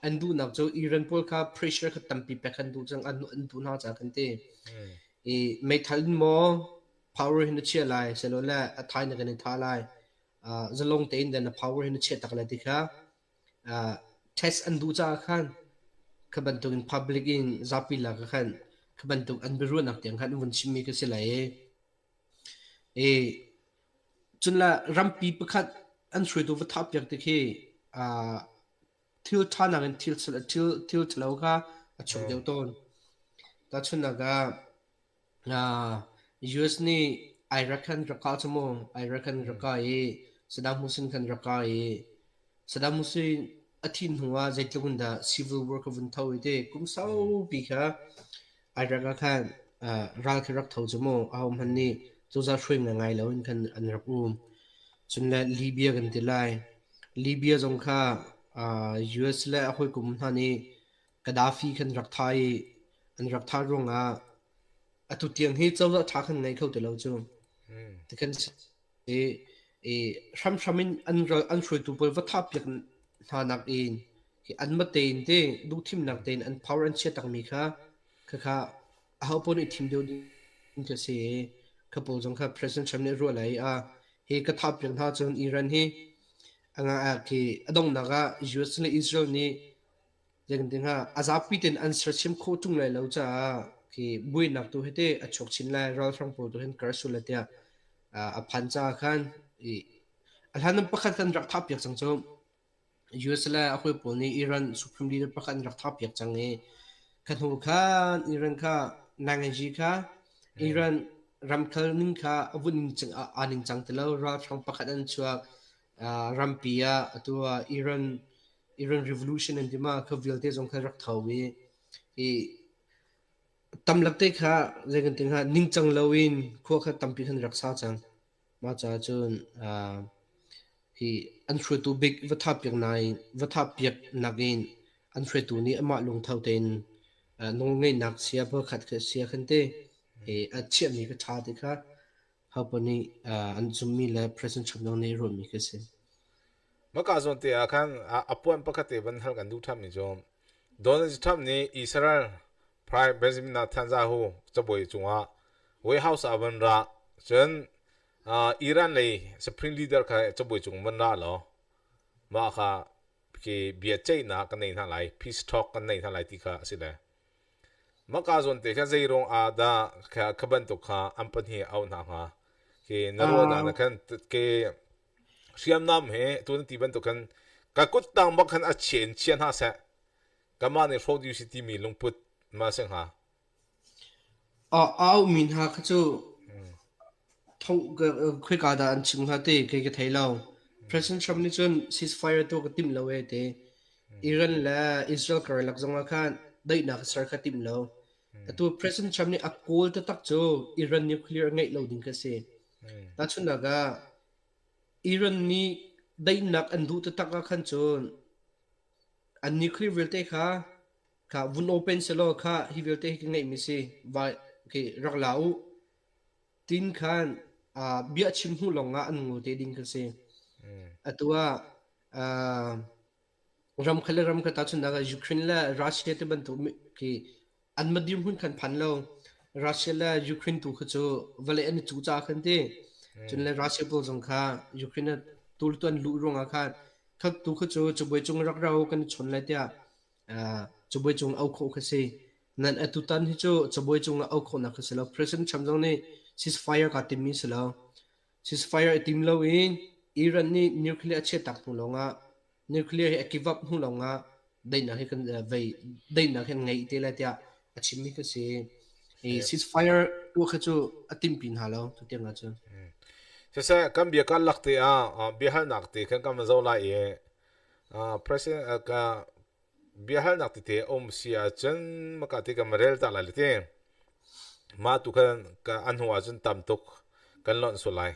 an duhnak cu Iran pawl kha pressure kha tampi pek an duh cang an an duh hna caah kan ti. I meithal in maw power hi na chiah lai silole a thai na kan i thah lai. Zalong tein then na power hi na chiah tak lai ti kha test an duh caah khan kha bantuk in public in zapi lak ah khan kha bantuk an biaruahnak tiang khan an vun chimmi kha si lai i i cun le rampi pakhat an hruaitu va thah piak tik hi thil ṭha nakin thil thil thil ṭhalo kha a chuak deuh tawn. Tahchunhnak ah US nih Iraq khan rak kah cu mu, Iraq khan rak kah i Saddam Hussein khan rak kah i Saddam Hussein a thih hnu ah zeitluk in dah civil war kha vun tho i ti kum saupi kha Iraq ah khan ral khi rak tho cu mu, ahohmanh nih cozah hruai ngai loin khan an rak um. Cun le Libya kan ti lai. Libya zong kha US le a hawikom hna nih Gaddafi khan rak thah i an rak thah ruangah atu tiang hi cozah ṭha khan ngei kho ti lo cu. Tikhan i i hramhram in an ral an hruaitu pawl va thah piak hna nak in hi anmah tein te duhthimnak tein an power an chia takmi kha khakha aho paoh nih thim deuh ding khi a si i kha pawl zong kha President Trump nih a ruah lai i a hi ka thah piak hna cun Iran hi a nga khi a donghnak ah US le Israel nih Zeitin hnga a zapi tein an sersiam khawh ṭung lai lo caah khi buainak tu hi teh a chuak chin lai ralhrang pawl tu hin kar sul lai tiah a phan caah khan i a hlan in pakhat kan rak thah piak cang cu US le a hawi pawl nih Iran supreme leader pakhat an rak thah piak cang i kha hnu khan Iran kha Nangaji kha Iran ramkhel ning kha a vun ning cang aa ning cang ti lo ralhrang pakhat an chuak rampi ah atu ah Iran Iran Revolution an ti ma kha vialte zong kha rak tho i i tamlak te kha zei kan ti hnga ningcang loin khua kha tampi khan rak sa cang. Mah caah cun hi an hruaitu bik va thah piak nain va thah piak nakin an hruaitu nih amah lungtho tein nawlngeihnak sia pakhat kha sia khan te hi a chiahmi kha ṭha ti kha hopaoh nih an zumhmi le President Trump zong nih ruahmi khi a si. Maka zawn te ah khan a puan pakhat te van hal kan duh ṭhanmi cu Donald Trump nih Israel Prime Benjamin Netanyahu cabuai cungah White House ah van ra cun Iran lei Supreme Leader kha cabuai cung van ra law mah kha khi bia ceihnak kan nei hna lai peace talk kan nei hna lai ti kha a si le maka zawn te kha zei ruang ah dah kha bantuk kha an pahnih auh hna hnga khi na ruah dan ah khan ke hriamnam he tu na ti bantuk khan ka kut tang bak khan a chia in chia hna seh kanmah nih hrawh dih si timi lungput ma si hnga A auhmi hna kha cu khoika dah an chim hnga ti kei ka thei lo. President Trump nih cun ceasefire tuah ka timh lo ee ti. Iran le Israel karlak zongah khan daihnak ser kha timh lo. Atu President Trump nih a kawl taktak cu Iran nuclear ngeih lo ding kha si. Tahchunhnak ah Iran nih daihnak an duh taktak ah khan cun an nuclear vialte kha kha vun open selaw kha hi vialte hi ka ngeihmi si va khi rak la u tin khan uh, bia chim hnu lawng ah an ngol te ding kha si. Atu ah uh, ram khat le ram khat tahchunhnak ah Ukraine le Russia te bantuk khi an ma dirhmun khan phan lo. Russia le Ukraine tu kha cu vawlei an i cu ca khan ti. Cun le Russia pawl zong kha Ukraine tu tu an luh ruangah khan khat tu kha cu cabuai cung rak rau kan i chawn lai tiah cabuai cung au khawh kha si. Nan atutan hi cu cabuai cung ah au khawhnak kha si lo. President Trump zong nih ceasefire kaa timmi si lo. Ceasefire i tim loin Iran nih nuclear a chiahtak hnu lawngah nuclear hi a give up hnu lawngah daihnak hi kan vei daihnak hi an ngei te lai tiah a chimmi kha si. I ceasefire tuah kha cu a timpi hna lo tu tiang ahcun. Siseh kan bia karlak te ah biahalnak te khan kan van zoh lai i President biahalnak tete a um si ahcun maka ti kan rel ta lai le ti. Mah tu khan a hnu ahcun tam tuk kan lonh sual lai.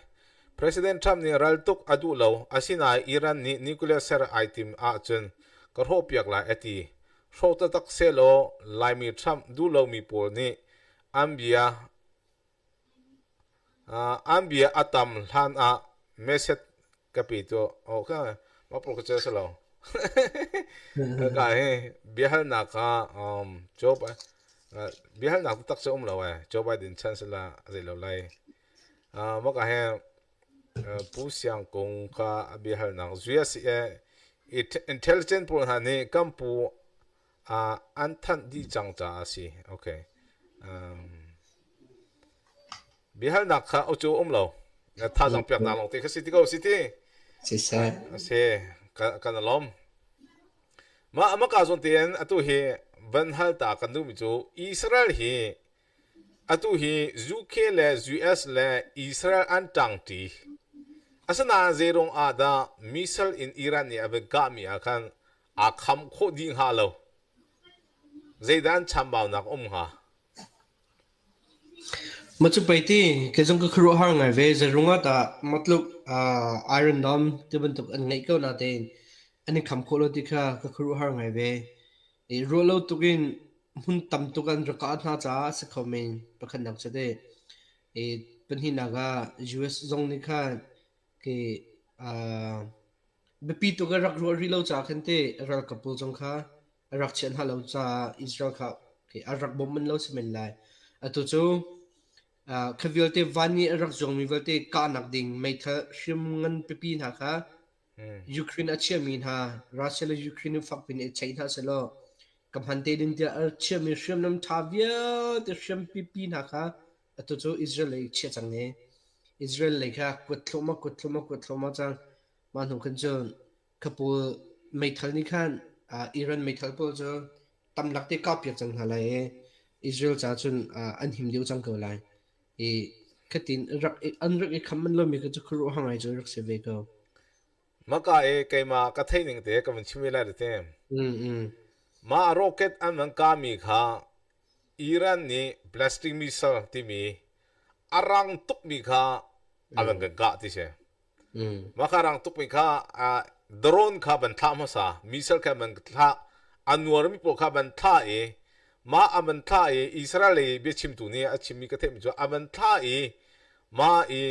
President Trump nih ral tuk a duh lo. Asinain Iran nih nuclear ser ai tim ahcun ka hrawhpiak lai a ti. Hrawk taktak sehlaw Laimi Trump duh lomi pawl nih an bia An bia a tam hlan ah message ka pe tuah. Oh, ka mah pawl ka cel si lo. Ka hi biahalnak kha um, Joe biahalnak taktak cu um lo eh. Joe Biden chan sila zei lo lai. Uh, maka he Pu Siang Kung kha a biahalnak US intelligent pawl hna nih kan pu an thanh dih cang caah a si. Okay. Um, biahalnak kha cu um lo. Na thazaang peknak lawng te kha si ti ko si ti. Siseh. A si. Kan lawm. Mah amaka zawn tein atu hi van hal ta kan duhmi cu Israel hi atu hi UK le US le Israel an ṭangṭi. Asinain zeiruang ah dah missile in Iran nih a van kahmi ah khan aa kham khawh dih hnga lo. Zeidah an chambaunak um hnga? Mah cu pei ti kei zong ka khuaruahhar ngai ve. Zeirung ah dah matluk uh, Iron Dome ti bantuk an ngeih ko natein an i kham khawh lo ti kha ka khuaruahhar ngai ve. I ruah lo tuk in hmun tam tuk an rak kah hna caah a si kho men pakhatnak cu ti. I pahnihnak ah US zong nih khan khi uh, Biapi tuk a rak ruah rih lo caah khan teh ralkap pawl zong kha a rak chiah hna lo caah Israel kha a rak bawmh manh lo si men lai. Atu cu kha vialte van i a rak zuangmi vialte kahnak ding meithal hriam ngan pipi hna kha Ukraine a chiahmi hna Russia le Ukraine in fakpi in i cheih hna sehlaw ka hman te ding tiah a chiahmi hriamnam ṭha vialte hriam pipi hna kha Atu cu Israel lei chia cang ne. Israel lei kha kuat thluahmah kuat thluahmah kuat thluahmah cang. Mah hnu khan cun kha pawl meithal nih khan uh, Iran meithal pawl cu tamlak te kah piak cang hna lai i Israel ca cun uh, an him deuh cang ko lai. I khatin rak an rak i kham man lomi kha cu khuaruahhar ngai cu rak si ve ko. Maka i keimah ka theih ning te ka vun chim ve lai te. Mm mm. Mah rocket an van kami kha Iran nih ballistic missile timi a rang tukmi kha a van kan kah ti si. Mah kha rang tukmi kha drone kha van thlah hmasa, missile kha van thlah, a nuarmi pawl kha van thlah i mah a van thlah i Israel lei biachimtu nih a chimmi ka theihmi cu a van thlah i Mah i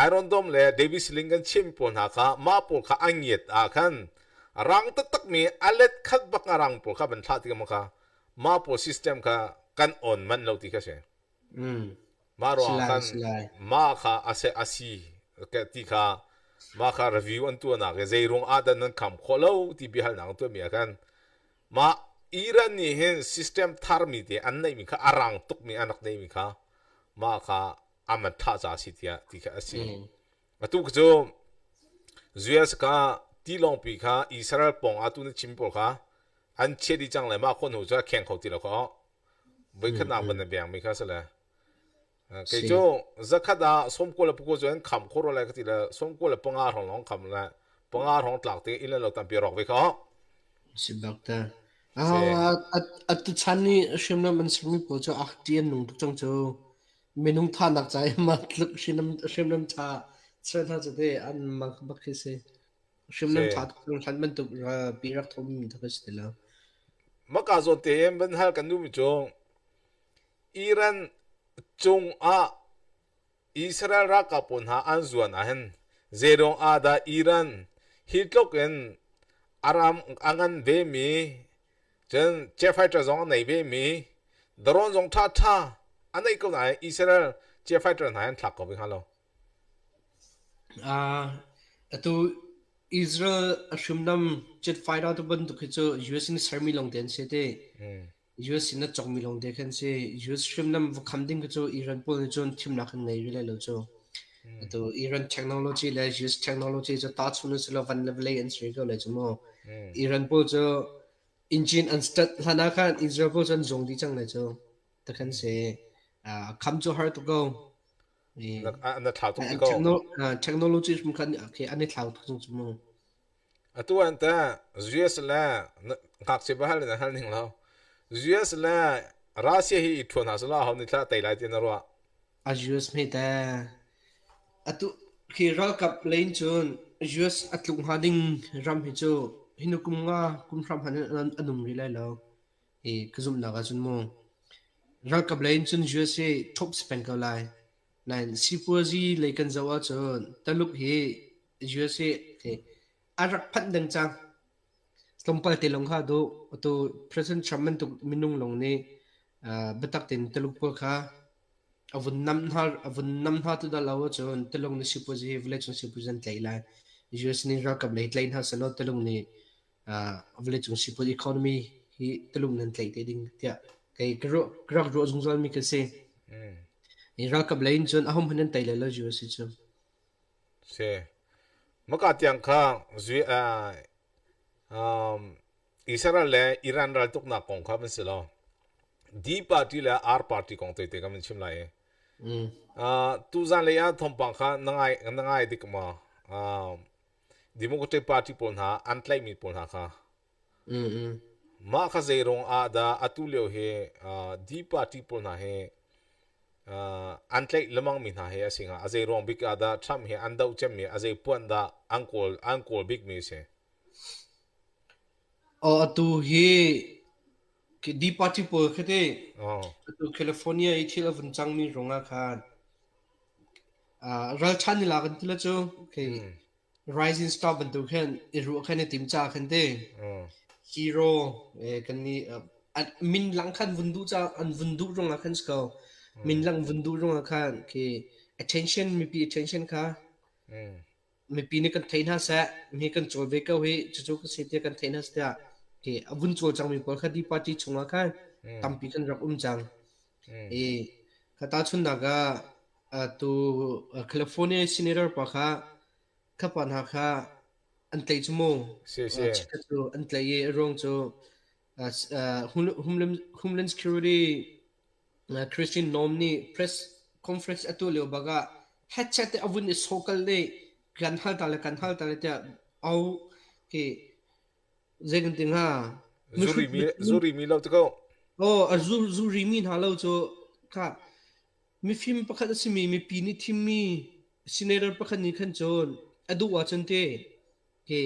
Iron Dome le David Sling kan chiahmi pawl hna kha mah pawl kha an ngiat ah khan rang taktakmi a let khat bak a rang pawl kha van thlah tikah maw kha mah pawl system kha kan on manh lo ti kha si. Mah Si ruangah lai, khan si lai. mah kha a se a si ti kha mah kha review an tuahnak i zei ruang ah dah nan kham khawh lo ti biahalnak an tuahmi ah khan mah Iran nih hin system tharmi te an neihmi kha a rang tukmi an rak neihmi kha mah kha an van thah ca a si tiah ti kha a si. Atu cu US kha tilawngpi kha Israel pawng ah tu na chim pawl kha an chiah dih cang le mah khua hnu cu a kheng kho ti lo kha voikhatnak van na vengmi kha si le kei cu zakhat ah 94 cu an kham khawh rua lai ka ti le 95 hrawng lawng kham le panga hrawng tlak te inn le lo tampi rawk ve kha Si bak ta. Atu chan ni hriamnam an sermi pawl cu a ṭi an nung tuk cang cu. Minung thahnak ca i mah tluk hriamnam ṭha ser hna cu teh an mak bak khi si. Hriamnam ṭha tuk cun hlan bantuk pi rak thomi tuk a si ti lo. Maka zawn te hin van hal kan duhmi cu Iran cung ah Israel ralkap pawl hna an zuan ahhin zeiruang ah dah Iran hi tluk in a ram a ngan vemi cun jet fighter zong a nei vemi drone zong ṭhaṭha a neih ko nain Israel jet fighter hna an thlak ko ve hnga lo. Atu Israel a hriamnam jet fighter tu bantuk hi cu US in sermi lawngte an si te. US in a cawkmi lawngte khan si. US hriamnam va kham ding khi cu Iran pawl nih cun thimnak an ngei rih lai lo cu. Atu Iran technology le US technology cu tahchun an si lo van le vawlei an si ko lai cu mu. Iran pawl cu engine an start hlan ah khan Israel pawl cu an zung dih cang lai cu. Takhan si. Kham cu har tuk ko. Na thlau tuk ti ko. Technology hrim khan an i thlau tuk cang cu mu. Atu an teh US le ngakchia va hal in an hal ning lo. US le Russia hi i ṭhuan hna selaw aho nih thla tei lai ti na ruah? A US hme te. Atu khi ralkap lei in cun US a tluk hnga ding ram hi cu hinu kum nga kum hram han an um rih lai lo. Hi ka zumhnak ahcun mu. Ralkap lei in cun US hi top si peng ko lai. Nain sipuazi lei kan zoh ahcun Taluk hi USA hi a rak phanh deng cang. Tlawmpal te lawng kha duh. Atu President Trump bantuk minung lawng nih biatak tein Taluk pawl kha a vun nam hna a vun nam hna tu dah lo ahcun Taluk nih sipuazi hi vawleicung sipuazi an tlaih lai. US nih ralkap lei tlaih hna sehlaw Taluk nih vawleicung sipuazi economy hi Taluk nan tlaih te ding tiah kei ka ruah ka rak ruah zungzal mi ka si. Ralkap lei in cun ahom hmanh an tei lai lo US hi cu. Si. Maka tiang kha Israel le Iran raltuknak kong kha van si lo. D party le R party kong tete kan van chim lai i. Tuzan lei ah thawngpang kha na ngai na ngai dik maw? Democratic Party pawl hna an tlaihmi pawl hna kha. Mah kha zei ruang ah dah atu lio hi D party pawl hna hi an tlaih lemang mi hna hi a si hnga? A zei ruang bik ah dah Trump hi an doh cemmi a zei puan dah an kawl an kawl bikmi a si? Aw atu hi D party pawl khi ti atu California i thil a vun cangmi ruangah khan ralṭhan ni lak an ti la cu. Rising Star bantuk khin i ruah khan i tim ca khan ti. Hero kan nih min lang khan vun duh ca an vun duh ruangah khan si ko. Min lang vun duh ruangah khan khi attention mipi attention kha mipi nih kan thei hna seh mi kan cawl ve ko hi cucu ka si tiah kan thei hna seh tiah khi a vun cawl cangmi pawl kha D party chungah khan tampi kan rak um cang. I kha tahchunhnak ah atu California senator pa kha kha pa hna kha an tlaih cu mu. Si si. Chikkhat cu an tlaih i a ruang cu Homeland Security Christian Noem nih press conference a tuah lio bak ah headset te a vun i sawkal le kan hal ta le kan hal ta le tiah au khi zei kan ti hnga zuri mi zuri mi lo ti ko. Oh a zuri mi hna lo cu kha mifim pakhat a simi mipi nih thimmi senator pakhat nih khan cun a duh ahcun te hi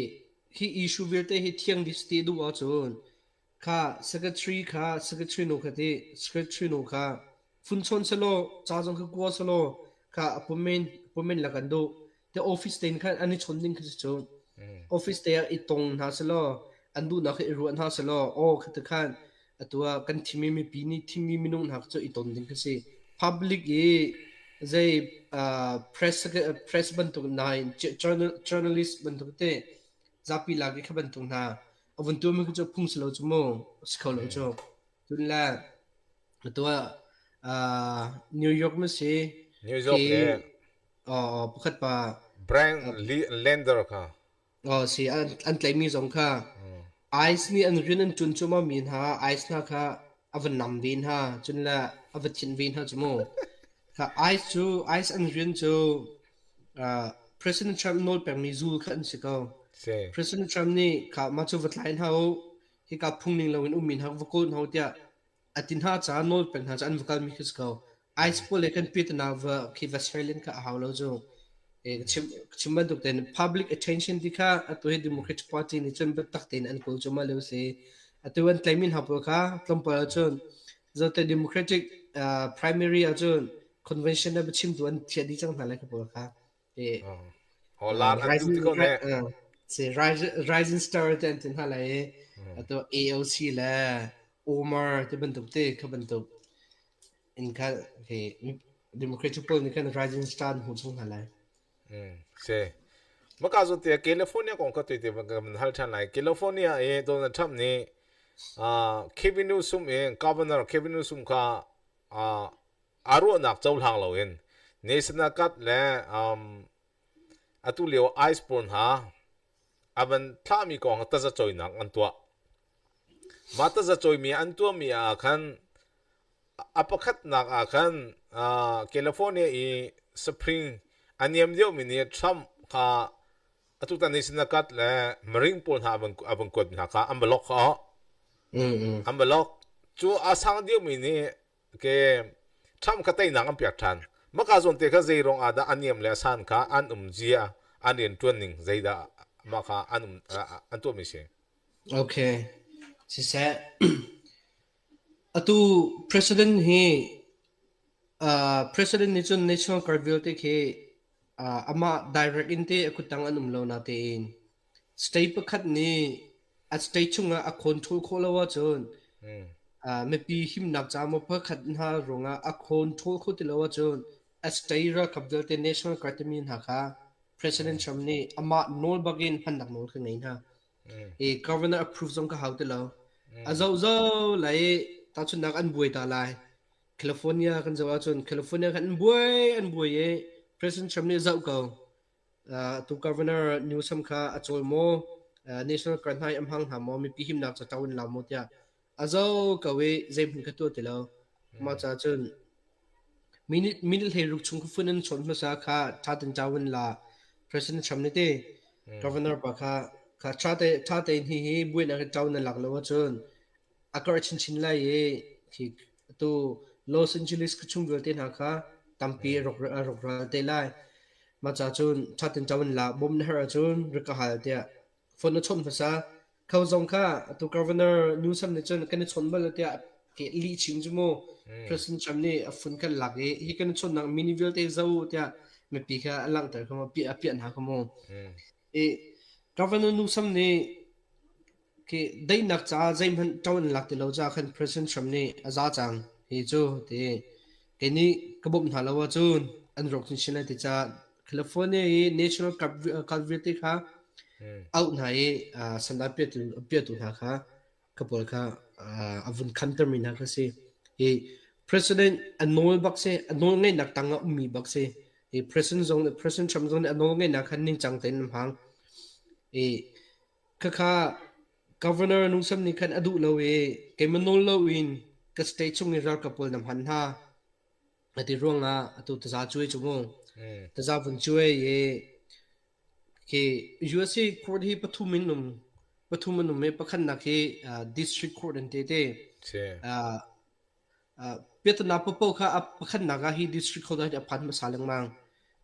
hi issue vialte hi thiang dih ti duh ahcun kha secretary kha secretary nu kha ti secretary nu kha fun chawn selaw ca zong kha kua selaw. Kha appointment appointment la kan duh. Te office tein khan an i chon ding kha si cu. Office te ah i tong hna selaw an duhnak hi i ruah hna selaw aw kha ti khan atu ah kan thimmi mipi nih thimmi minung hna cu i ton ding kha si. Public i zei press press bantuk nain journalist bantuk te zapi lak i kha bantuk hna a vun tuahmi khi cu phung si lo cu mu si kho lo cu. Cun le atu ah New York ma si New York khi le pakhat pa Brand Lander kha. Aw si an tlaihmi zong kha ICE nih an rian an ṭuan cuahmah mi hna ICE hna kha a va nam ve hna cun le a va thinh ve hna cu mu. Kha ICE cu ICE an rian cu President Trump nawl pekmi zul kha an si ko. Si. President Trump nih kha mah cu va tlai hna u hika phung ning loin ummi hna va kawl hna u tiah a ti hna caah nawl pek hna cu an va kalmi khi si ko. Ice pawl le kan piatana va khi va share kha a hau lo cu. E, chim chim bantuk tein public attention ti kha atu hi Democratic Party nih cun biatak tein an kawl cu ma lio si. Atu an tlaimi hna pawl kha tlawmpal ahcun zote Democratic primary ahcun convention le biachimtu an thiah dih cang hna lai kha pawl kha. E, Oh, lar an duh ti ko ne. Si Rising Star te an ti hna lai i atu AOC le Omar te bantuk te kha bantuk in kha he Democratic pawl nih khan Rising Star an hmu chung hna lai. Si. Maka zon te California kong kha tuite kan hal than lai. California i Donald Trump nih Kevin Newsom i Governor Kevin Newsom kha aa ruahnak cohlang loin National Guard le atu lio ICE pawl hna a van thlahmi kong tazacawinak an tuah. Mah tazacawimi an tuahmi ah khan a pakhatnak ah khan California i Supreme a niam deuhmi nih Trump kha atutan National Guard le Marine pawl hna a van kuat hna kha an block kha. An block. Cu a sang deuhmi nih ke Trump kha teinak an pek ṭhan. Maka zawn te kha zei ruang ah dah a niam le a san kha an um zia, an rian ṭuan ning zeidah mah kha an um an tuahmi si. Okay. Siseh. Atu president hi president nih cun National Guard vialte khi amah direct in te a kuttang an um lo natein State pakhat nih a state chungah a control khawh lo ahcun mipi himnak ca maw pakhat hna ruangah a control kho ti lo ahcun a state ralkap vialte National Guard timi hna kha President Trump nih amah nawl bakin hmannak nawl kha ngei hna. I governor approve zong ka hau ti lo. A zohzoh lai i tahchunhnak an buai ta lai. California kan zoh ahcun California khan an buai an buai i President Trump nih zoh ko. Tu Governor Newsom kha a cawl maw? National Guard hna i a hmang hna maw? Mipi himnak ca ṭo in la maw tiah a zo ko i zeihmanh ka tuah ti lo. Mah caah cun minute 16 chung phun in chawn hmasa kha ṭha tein ṭo in la. President Trump nih ti Governor pa kha kha ṭha tein hihi buainak hi ṭo na lak lo ahcun a karh chinchin lai i khi atu Los Angeles khuachung vialte hna kha tampi a rawkral te lai. Mah ca cun ṭhatin ṭo in la bawm na herh ahcun rak ka hal tiah phone na chawnh hmasa. Kho zong kha atu Governor Newsom nih cun kan i chawn bal lo tiah ke lih chim cu mu. President Trump nih a phone kan lak i hi kan i chawnhnak mini vialte zo tiah mipi kha a langhter kha mu, a piah hna kha mu. I Governor Newsom nih Khi daihnak caah zeihmanh ṭo an lak ti lo caah khan President Trump nih a za cang hi cu ti kei nih ka bawmh hna lo ahcun an rawk chinchin lai ti caah California i National Guard vialte kha auh hna i sandah piahtu hna kha ka pawl kha a vun khantermi hna kha si. Hi President a nawl bak si, a nawl ngeihnak tang ah ummi bak si. Hi President zong President Trump zong nih a nawl ngeihnak kha ningcang tein an hmang. I Khakha Governor Newsom nih khan a duh lo i keimah nawl loin ka state chung i ralkap pawl na hman hna a ti ruangah atu taza cuai cu mu. Taza vun cuai i khi USA court hi pathum in um pathum an um i pakhatnak hi district court an ti te. Piatana paohpaoh kha a pakhatnak ah hi district court ah hin a phan hmasa lengmang.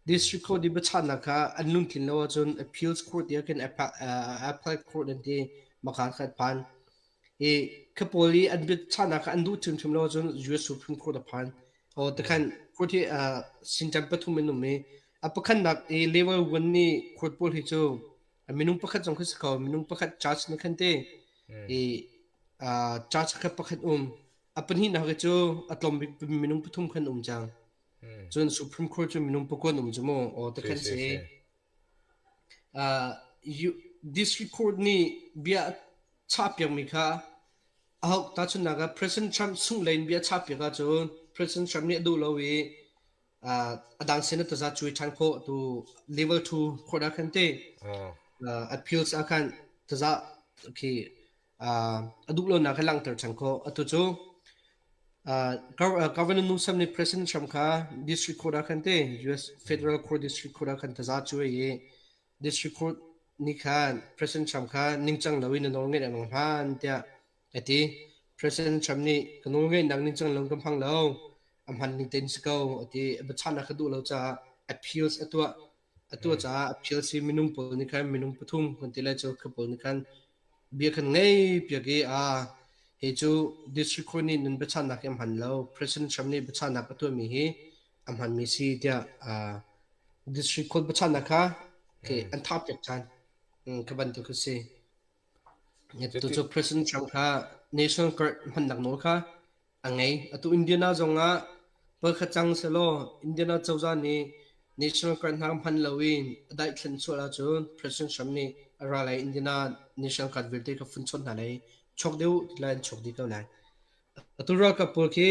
District court i biachahnak kha an lungtlin lo ahcun appeals court tiah khin appellate court an ti maka kha an phan. I kha pawl i an biachahnak kha an duh hrimhrim lo ahcun US Supreme Court a phan. Aw tikhan court hi sinṭan pathum an um i a pakhatnak i level 1 nih court pawl hi cu minung pakhat zong khi si kho minung pakhat charge nih khan te i charge kha pakhat um a pahnihnak hi cu a tlawm bik minung pathum khan um cang cun Supreme Court cu minung pakua um cu mu aw tikhan si District Court nih bia a chahpiakmi kha aho tahchunhnak ah President Trump sungh lei in bia a chahpiak ahcun President Trump nih a duh lo i a dang sin ah taza cuai ṭhan khawh tu level 2 court ah khan te appeals ah khan taza khi a duh lonak kha langhter ṭhan khawh. Atu cu Governor Newsom nih President Trump kha district court ah khan te US Federal Court District Court ah khan taza cuai i district court nih khan President Trump kha ningcang loin na nawl ngeih a nung hman tiah a ti. President Trump nih ka nawl ngeihnak ningcang lo ka hmang lo a hman ning tein si ko a ti. Biachahnak ka duh lo caah appeals a tuah. A tuah caah appeals hi minung pawl nih khan minung pathum kan ti lai cu kha pawl nih khan Bia kan ngei piak i aa hi cu district court nih nan biachannak hi a hman lo. President Trump nih biachannak a tuahmi hi a hmanmi si tiah district court biachannak kha okay, an thah piak ṭhan. Kha bantuk a si. Tu cu President Trump kha National Guard hmannak nawl kha A ngei. Atu Indiana zongah voikhat cang sehlaw Indiana cozah nih National Guard hna hman loin a daithlan sual ahcun President Trump nih a ra lai Indiana National Guard vialte kha fun chawt hna lai chuak dih u ti lai an chuak dih ko lai. Atu ralkap pawl khi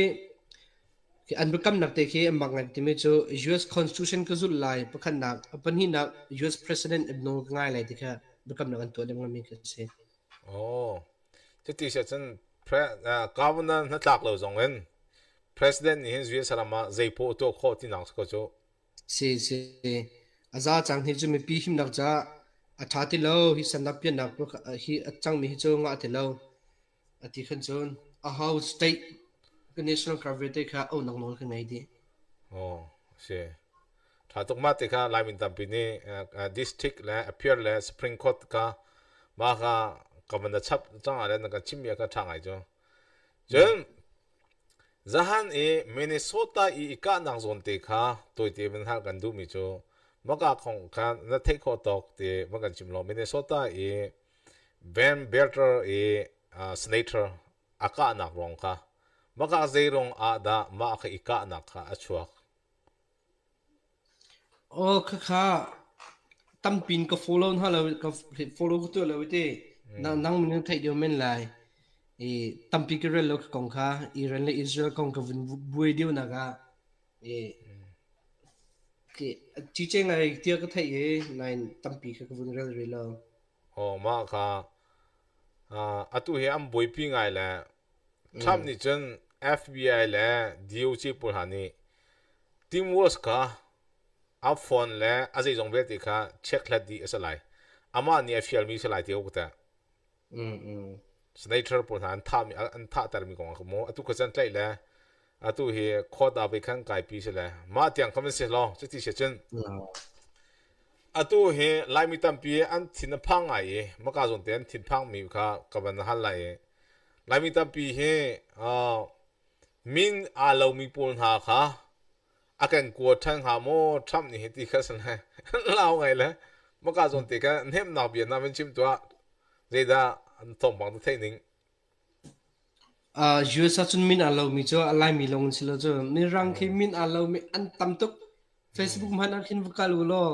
an biakamnak te khi an mak ngai timi cu US Constitution ka zulh lai pakhatnak a pahnihnak US President nawl ka ngai lai ti kha biakamnak an tuah lengmang mi khi a si. Oh, cuti si ahcun governor hnatlak lo zong in president nih hin US ram ah zei poah tuah khawh tinak si ko cu. Si si. A za cang hi cu mipi himnak caah a ṭha ti lo. Hi sannak piannak hi a cangmi hi cu ngah ti lo. A ti khan cun a ho state ka national guard vialte kha auhnak nawl ka ngei dih. Oh, si. Ṭha tuk mah ti kha Laimi tampi nih district le appeal le Supreme Court kha mah kha ka van chap cang ah le na kan chimmi ah kha ṭha ngai cu. Cun zahan i Minnesota i i kahnak zawn te kha tawite van hal kan duhmi cu maka kong kha na theih khawh tawk te van kan chim law Minnesota i Van Belter i senator a kahnak ruang kha maka zei ruang ah dah mah kha i kahnak kha a chuak? Aw khakha tampin ka follow hna lo ka follow ka tuah lo i ti nang min theih deuh men lai i tampi ka rel lo ka kong kha Iran le Israel kong ka vun buai deuh nak ah i cice ngai tiah ka theih i nain tampi kha ka vun rel rih lo. Aw mah kha atu hi an buaipi ngai le Trump nih cun FBI le DOJ pawl hna nih Tim Walz kha a phone le a zeizong vialte kha check hlat dih a si lai. Amah nih a fialmi si lai ti ko teh. Senator pawl hna an thahmi an thahtermi kong ah maw atu kha can tlaih le atu hi court ah voi khan kaipi si le mah tiang kha van si law cuti si cun atu hi Laimi tampi an thin a phang ngai i maka zawn te an thin phangmi kha ka van hal lai i Laimi tampi hi min aa lomi pawl hna kha a kan kua ṭhan hnga maw Trump nih hi ti kha si le lau ngai le maka zawn te kha hnemhnak bia na van chim tuah zeidah thawngpang na theih ning US ahcun min aa lomi cu a Laimi lawng an si lo cu. Mirang khi min aa lomi an tam tuk. Facebook hmanh ah khin va kal u law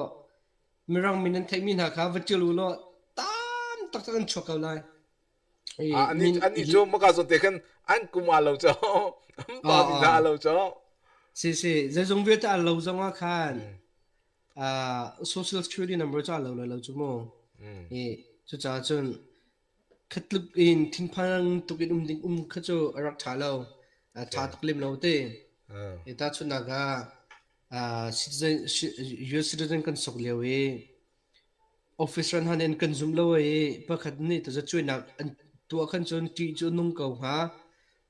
Mirang min an theihmi hna kha va ṭial u law tam taktak an chuak ko lai. Annih cu maka zawn te khan an kum aa lo cu an pa min aa lo cu. Si si zeizong vialte aa lo zong ah khan social security number cu aa lo lai lo cu mu. I cucaah cun khatluk in thinphang tuk in um ding um kha cu a rak ṭha lo. A ṭha tuk lem lo te. I tahchunhnak ah citizen US citizen kan sok lio i Officer hna nih an kan zumh lo i pakhat nih tazacuainak an tuah khan cun ṭih cu a nung ko hnga.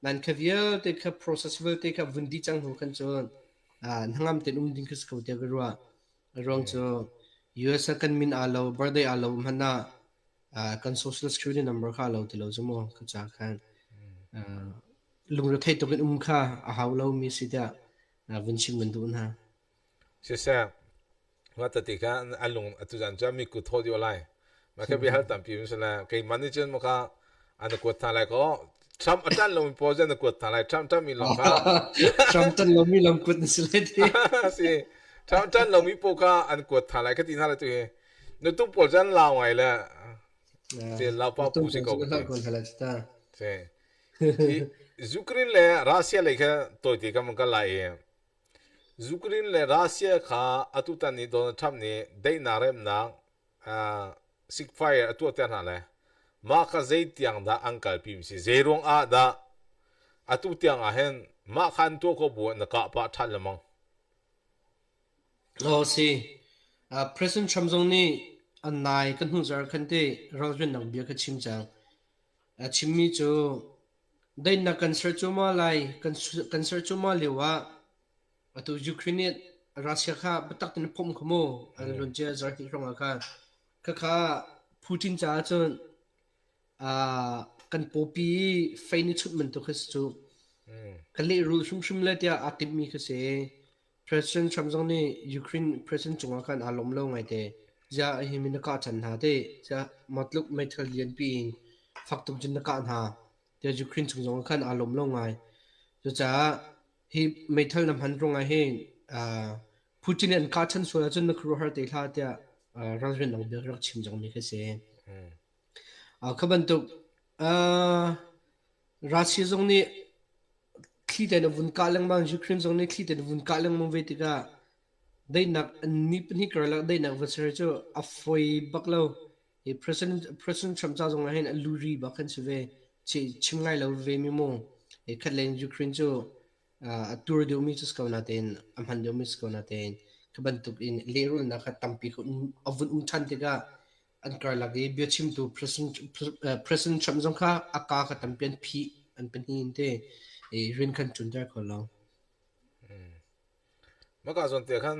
Nan kha vialte kha process vialte kha vun dih cang hnu khan cun hnangam tein um ding kha si ko tiah ka ruah. A ruang cu US ah kan min aa lo, birthday aa lo hmanh ah kan social security number kha aa lo ti lo cu mu ka ca khan. Lungrethei tuk in um kha a hau lomi si tiah. Vun chim kan duh hna. Siseh, mah tati kha an lung atu zan cu mi kut thaw dih lai. Mah kha bia hal tampi um sila keimah nih cun maka an kuat hna lai ko. Trump a ṭan lomi pawl cu an kuat hna lai. Trump ṭanmi lawng kha Trump ṭan lomi lawng kuat na si lai ti. Si. Trump ṭan lomi pawl kha an kuat hna lai ka ti hna lai tu hi. Nutung pawl cu an lau ngai le. Si lau pa pu si ko ka ti. Si. Ukraine le Russia lei kha tawite kan van kal lai i Ukraine le Russia kha atutan i Donald Trump nih daihnak remnak ceasefire a tuahter hna le mah kha zei tiang dah an kalpi mi si zeiruang ah dah atu tiang ah hin mah kha an tuah ko bu ah na kah pah ṭhan lengmang? Aw si. President Trump zong nih an nai kan hnu zarh khan te ralrinnak bia kha chim cang. A chimmi cu daihnak kan ser cuahmah lai, kan ser cuahmah lio ah atu Ukraine nih Russia kha biatak tein a phomh kha mu an luancia zarhhnih hrawng ah khan. Khakha Putin caah cun kan pawpi i fei nih chunh bantuk khi si cu. Ka lehrul hrimhrim le tiah aa timhmi khi si. President Trump zong nih Ukraine president cungah khan aa lawm lo ngaite. Ziah hi mi na kah chan hna ti. Ziah matluk meithal lianpi in fak tuk cun na kah hna. Tiah Ukraine cung zong khan aa lawm lo ngai. Cucaah hi meithal na hman ruangah hin Putin nih an kah chan sual ahcun na khuaruahhar te hlah tiah ralrin ang bia rak chim zong mi khi si. Kha bantuk Russia zong nih thli tein a vun kah lengmang, Ukraine zong nih thli tein a vun kah lengmang ve tikah daihnak ni pahnih karlak daihnak va ser cu a fawi bak lo. Hi President Trump ca zong ah hin a luri bak kan si ve. Chim ngai lo ve mi mu. Hi khat len Ukraine cu a tur deuhmi cu si ko natein a hman deuhmi si ko natein kha bantuk in lehrulnak kha tampi a vun um ṭhan tikah an karlak i biachimtu President Trump zong kha a kaa kha tampi an phih an pahnih in te i rian khan ṭunter kho lo. Maka zawn te khan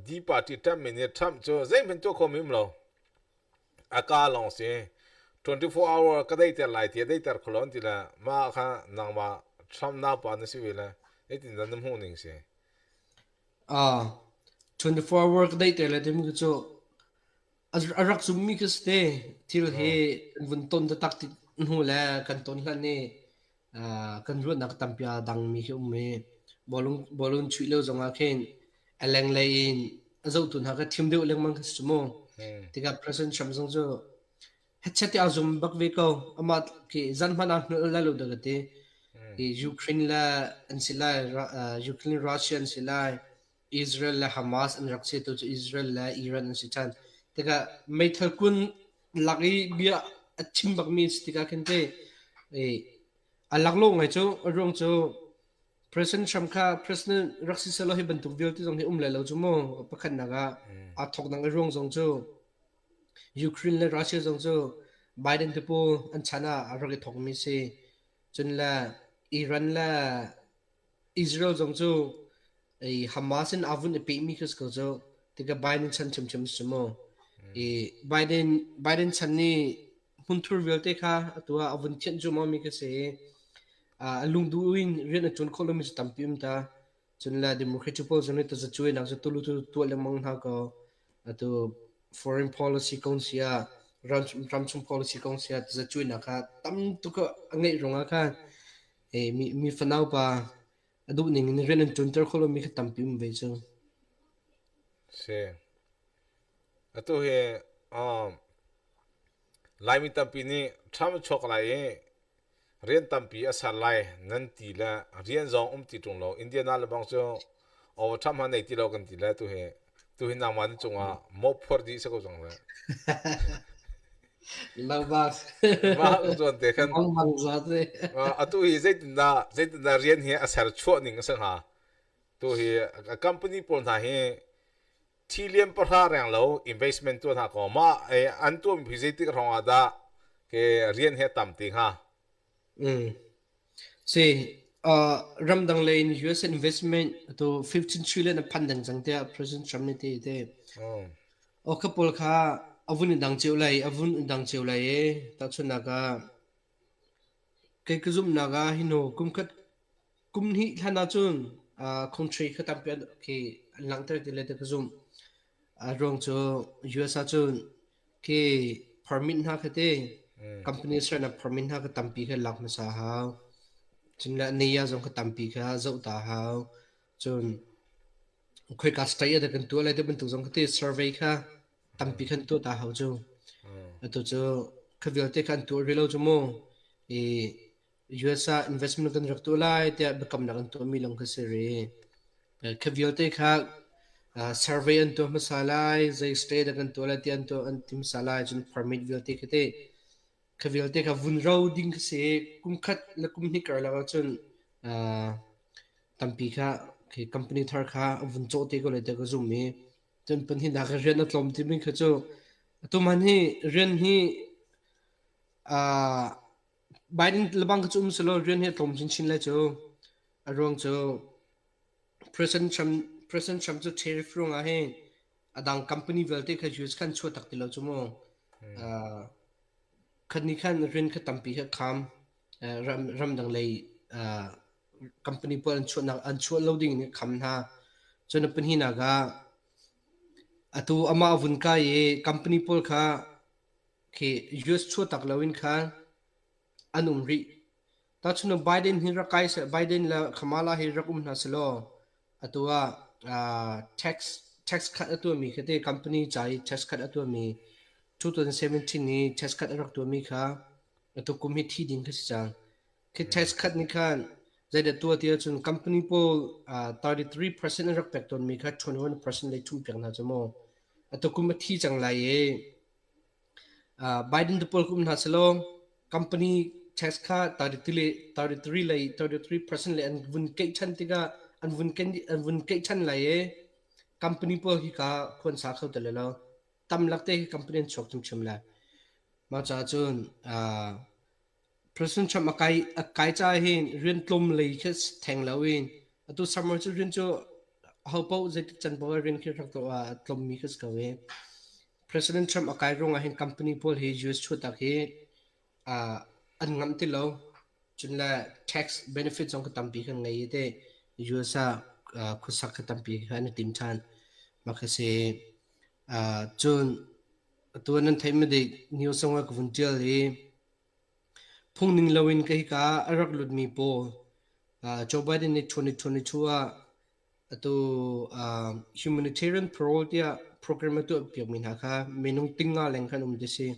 D party Trump mi nih Trump cu zeihmanh tuah kho mi um lo. A ka lawng si 24 hour ka deiter lai ti a deiter kho lo an ti le mah kha nangmah Trump naupa na si ve le zeitin dah na hmuh ning si? 24 hour ka deiter le timi cu A rak zummi khi si te. Thil hi kan vun ton taktak tik hnu le kan ton hlan i kan ruahnak tampi aa dangmi khi um i bawlung bawlung chuih lio zongah khin a lenglei in a zohtu hna kha thim deuh lengmang khi si mu. Tikah President Trump zong cu hetchet ti aa zum bak ve ko. Amah khi zan hmanh aa hngalh lai lo dah ka ti. Hi Ukraine le an si lai, Ukraine Russia an si lai. Israel le Hamas an rak si tu cu Israel le Iran an si ṭhan. Tikah meithal kun lak i bia a chim bakmi si tikah khin te a laklawh ngai cu a ruang cu President Trump kha president rak si selaw hi bantuk vialte zong hi um lai lo cu mu pakhatnak ah aa thawknak a ruang zong cu Ukraine le Russia zong cu Biden te pawl an chan ah a rak i thawkmi si. Cun le Iran le Israel zong cu Hamas in aa vun i pehmi khi si ko cu. Tikah Biden chan ṭhiamṭhiam si mu. I Biden Biden chan nih hmunthur vialte kha atu ah a vun thianh cuahmahmi khi si i a lungduh in rian a ṭuan khawh lomi cu tampi um ta. Cun le Democratic pawl zong nih tazacuainak cu tulu tu tuah lengmang hna kaw atu foreign policy kong si ah ramchung policy kong si ah tazacuainak kha tam tuk a ngeih ruangah khan mi fanau pa a duh ning in rian an ṭuanter kho lomi kha tampi um ve cu. Si. Atu hi um, Laimi tampi nih Trump chuak lai i rian tampi a ser lai nan ti le rian zong um ti ṭung lo. Indiana le bang cu oh Trump ha nei ti lo kan ti le tu hi tu hi nangmah na cungah mawhphor dih si ko cang le. Lobak. Mah zuan te khan Mang bang za te. Atu hi zeitindah zeitindah rian hi a ser chuah ning a si hnga? Tu hi a company pawl hna hi trillion pahra reng lo investment tuah hna ko mah an tuahmi hi zeitik hrawng ah dah ke rian hi a tam ti hnga? Mm. Si, ramdang lei in US investment to 15 trillion a phan deng cang tiah President Trump nih ti te. Aw kha pawl kha a vun i dang cio lai, a vun i dang cio lai i tahchunhnak ah kei ka zumhnak ah hi hnu kum khat kum hnih hlan ahcun Country kha tampi an khi an langhter ti le ti ka zumh. A ruang cu US ahcun khi permit hna kha ti company sernak permit hna kha tampi kha lak hmasa hau. Cun le NAIA zong kha tampi kha zoh ta hau. Cun khoika state ah dah kan tuah lai ti bantuk zong kha ti survey kha tampi khan tuah ta hau cu. Atu cu kha vialte kha an tuah rih lo cu mu. I US ah investment kan rak tuah lai tiah biakamnak an tuahmi lawng kha si rih. Kha vialte kha survey an tuah hmasa lai, zei state ah kan tuah lai tiah an tuah an ti hmasa lai, cun permit vialte kha teh kha vialte kha vun ro ding kha si. Kum khat le kum hnih karlak ahcun tampi kha khi company thar kha vun cawh te ko lai tiah ka zumh i cun pahnihnak ah rian a tlawm timi kha cu atu man hi rian hi Biden lebang cu um selaw rian hi a tlawm chinchin lai cu. A ruang cu President Trump, President Trump cu tariff ruangah hin a dang company vialte kha US khan chuah tak ti lo cu mu. Khat ni khan rian kha tampi kha kham ram ramdang lei company pawl an chuahnak an chuah lo ding in kham hna. Cun a pahnihnak ah atu amah vun kai i company pawl kha Khi US chuahtak loin khan an um rih. Tahchunhnak Biden hi rak kai seh, Biden le Kamala hi rak um hna selaw atu ah tax tax cut a tuahmi khi te company ca i tax cut a tuahmi 2017 i tax cut a rak tuahmi kha atu kum hi thi ding khi si cang. Khi tax cut nih khan zeidah tuah ti ahcun company pawl 33% an rak pek tawnmi kha 21% lei ṭhumh piak hna cu mu. Atu kum a thi cang lai i Biden te pawl kum hna selaw company tax kha 33 lei 33% lei an vun keih ṭhan tikah an vun ken an vun keih ṭhan lai i company pawl hi ka khuan sa kho ti lo. Tam lak te hi company an chuak ṭhimṭhim lai. Mah caah cun President Trump a kai caah hin rian tlawm lei khi theng loin atu summer cu rian cu ahopaoh zeitik can paoh ah rian khi rak tlawmmi khi si ko i President Trump a kai ruangah hin company pawl hi US chuahtak hi an ngamh ti lo. Cun le tax benefit zong kha tampi kan ngei i te US ah khuasak kha tampi kha an i tim ṭhan. Mah khi si. Cun atu nan theih madik news zong ah ka vun ṭial i phungning loin ka hika ah a rak lutmi pawl Joe Biden nih 2022 ah atu humanitarian parole tiah program a tuahpiakmi hna kha minung tinga leng khan um ti si.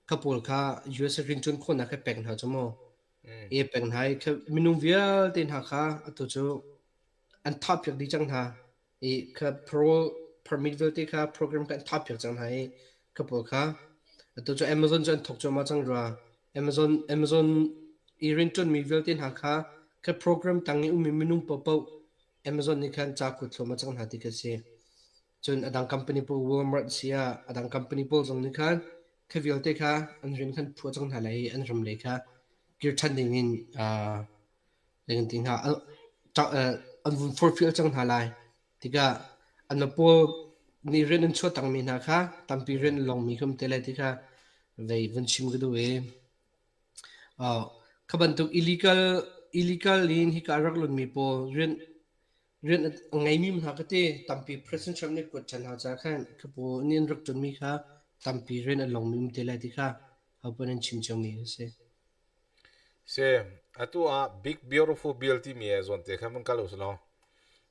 Kha pawl kha US rianṭuan khawhnak kha pek hna cu mu. E pek hna i minung vialte hna kha atu cu an thahpiak dih cang hna. I kha parole permit vialte kha program kha an thahpiak cang hna i kha pawl kha atu cu Amazon cu an thawk cuahmah cang rua. Amazon Amazon i rianṭuanmi vialte hna kha kha program tang i ummi minung paohpaoh Amazon nih khan ca kuat thluahmah cang hna ti kha si. Cun a dang company pawl Walmart si ah a dang company pawl zong nih khan kha vialte kha an rian khan phuah cang hna lai i an ram lei kha kir ṭhan ding in zei kan ti hnga an vun forhfial cang hna lai. Tikah an pawl nih rian an chuah tangmi hna kha tampi rian an longmi kha um te lai ti kha vei vun chim ka duh i kha bantuk illegal illegal in hika a rak lunmi pawl rian rian a ngeimi hna ka ti tampi President Trump nih kuat ṭhan hna caah khan kha pawl nih an rak ṭuanmi kha tampi rian an longmi um te lai ti kha hopaoh an chim ciomi a si. Si, atu ah Big Beautiful Bill timi he zawnte khan van kal usih law,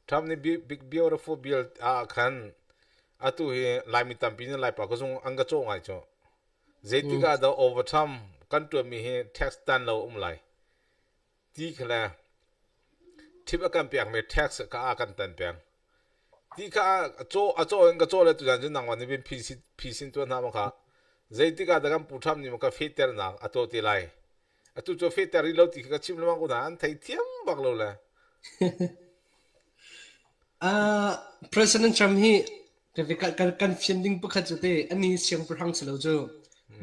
Trump nih Big Beautiful Bill ah khan atu hi Laimi tampi nih Laipa ka zung an ka cawh ngai cu. Zeitik ah dah overtime kan ṭuanmi hi tax tan lo um lai ti kha le tip a kan pekmi tax kha a kan tan peng. Ti kha a caw a caw in ka caw le tuzan cu nangmah nih phisin tuah hna ma kha. Zeitik ah dah kan pu Trump nih ma ka fehternak a tuah te lai. Atu cu fehter rih lo ti kha ka chim lengmang ko hna an thei thiam bak lo le. President Trump hi kan kan fian ding pakhat cu te ani siangpahrang si lo cu.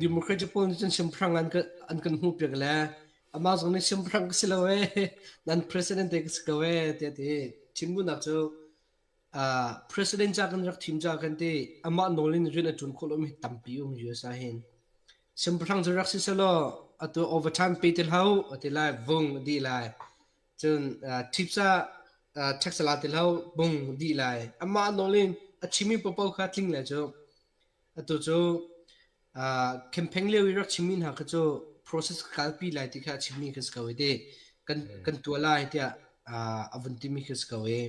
Democratic pawl nih cun siangpahrang an kan an kan hmuh piak le amah zong nih siangpahrang ka si lo ee nan president te ka si ko ee tiah ti. Chimbunak cu president ca kan rak thim ca kan ti amah nawl in rian a ṭuan khawh lomi tampi um US ah hin. Siangpahrang cu rak si selaw atu overtime pe ti hlah u a ti lai vung a dih lai. Cun tips ah. Tax la ti lo bung dih lai. Amah nawl in a chimmi paohpaoh kha tling lai cu. Atu cu campaign lio i rak chimmi hna kha cu process kalpi lai ti kha a chimmi kha si ko i ti kan kan tuah lai tiah a vun timi kha si ko i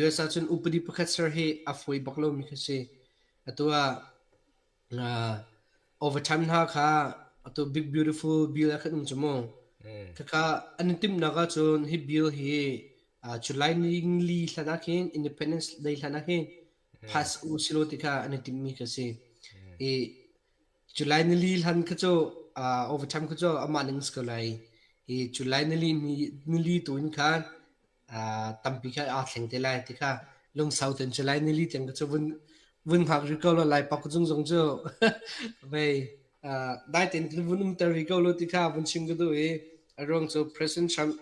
US ahcun upadi pakhat ser hi a fawi bak lomi kha si. Atu ah overtime hna kha atu big beautiful bill ah khan um cu mu. Khakha an i timhnak ahcun hi bill hi July ni li hlan ah khin Independence Day hlan ah khin pass u silaw ti kha an i timhmi kha si. I July nili hlan kha cu overtime kha cu amah ning si ko lai. I July nili nili tu in khan tampi kha aa thleng te lai ti kha lungsau ten July nili tiang kha cu vun vun hngak rih ko lo lai pak zung zong cu vei dai tein vun umter rih ko lo ti kha vun chim ka duh i a ruang cu President Trump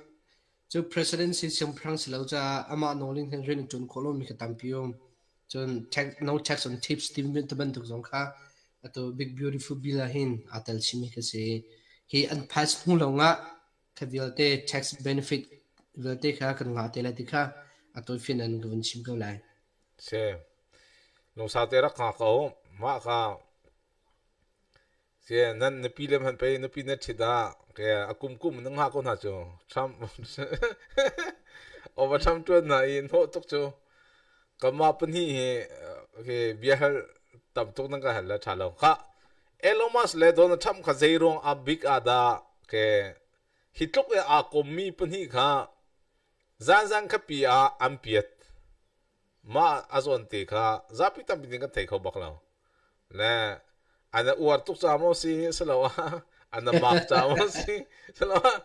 cu president si siangpahrang si lo caah amah nawl in hin rian a ṭuan khawh lomi kha tampi um. Cun tax, no tax on tips timi bantuk zong kha atu Big Beautiful Bill ah hin aa tel chihmi kha si. Hi an pass hnu lawngah kha vialte tax benefit vialte kha kan ngah te lai ti kha a tawifian in ka vun chim ko lai. Si. Lungsau te rak hngak ko. Mah kha Si nan nupi le hmanh pei nupi na ṭhit ah ke a kum kum na ngah ko hna cu Trump over Trump ṭuan hna i hnawh tuk cu kanmah pahnih hi ke bia hal tam tuk nan ka hal le ṭha lo khah Elon Musk le Donald Trump kha zei ruang ah big ah dah ke hi tluk i aa kommi pahnih kha zanzan khapi ah an piat mah a zawn te kha zapi tampi nih kan thei kho bak lo Le an uar tuk ca maw si siloah an mak ca maw si siloah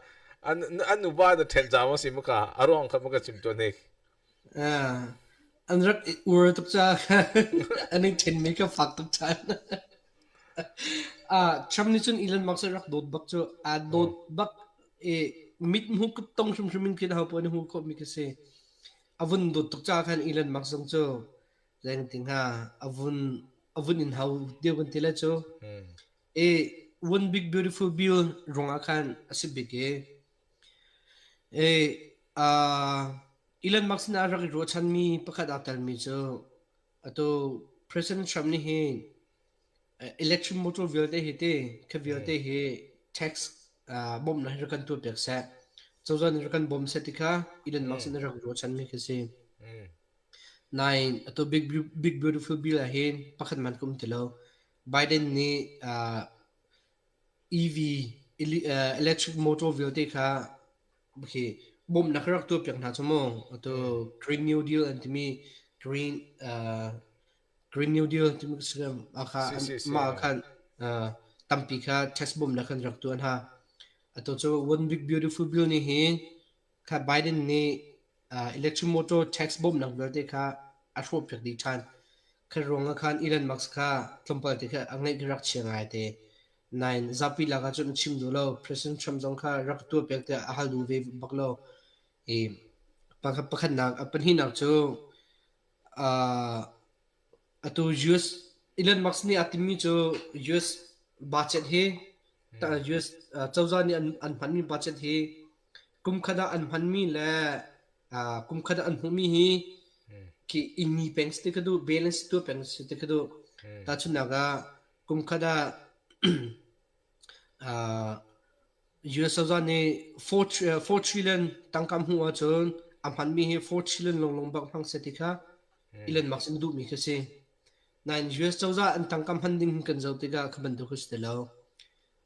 an an nuva an ṭhen ca maw si maka a ruang kha maka chim tuan hnik. An rak i ur tuk ca an i ṭhenmi kha fak tuk ṭhan. Trump nih cun Elon Musk rak dawt bak cu aa dawt bak i mit hmu tong hrimhrim in khin ho paoh nih hmu khawhmi khi si. A vun dawt tuk ca khan Elon Musk zong cu Zeitin hnga a vun a vun in hau deuh kan ti lai cu. I One Big Beautiful Bill ruangah khan a si bik i i uh, Elon Musk nih a rak i ruahchanmi pakhat aa telmi cu atu President Trump nih hin electric motor vialte hi ti kha vialte hi tax bawmhnak hi rak kan tuah piak seh. Cozah nih rak kan bawm seh ti kha Elon Musk nih a rak ruahchanmi khi si. Nain atu Big, Big Beautiful Bill ah hin pakhat man ka um ti lo. Biden nih EV electric motor vialte kha khi bawmhnak rak tuah piak hna cu mu. Atu Green New Deal an timi Green Green New Deal timi kha mah khan tampi kha tax bawmhnak kan rak tuah hna. Atu cu One Big Beautiful Bill nih hin kha Biden nih electric motor tax bawmhnak vialte kha a hrawhpiak dih ṭhan. Kha ruangah khan Elon Musk kha tlawmpal te kha a ngaih rak chia ngai te. Nain zapi lakah cun a chim duh lo. President Trump zong kha rak tuahpiak tiah a hal duh ve bak lo. I pakhatnak, a pahnihnak cu atu US Elon Musk nih aa timmi cu US budget hi US cozah nih an hmanmi budget hi Kumkhat ah an hmanmi le kumkhat ah an hmuhmi hi khi i peng si ti ka duh, balance tuah peng si ti ka duh. Tahchunhnak ah kumkhat ah US cozah nih 4 trillion tangka hmuh ahcun a hmanmi hi 4 trillion lawnglawng bak hmang seh ti kha Elon Musk nih duhmi khi si. Nain US cozah an tangka hman ding kan zoh tikah kha bantuk khi si ti lo.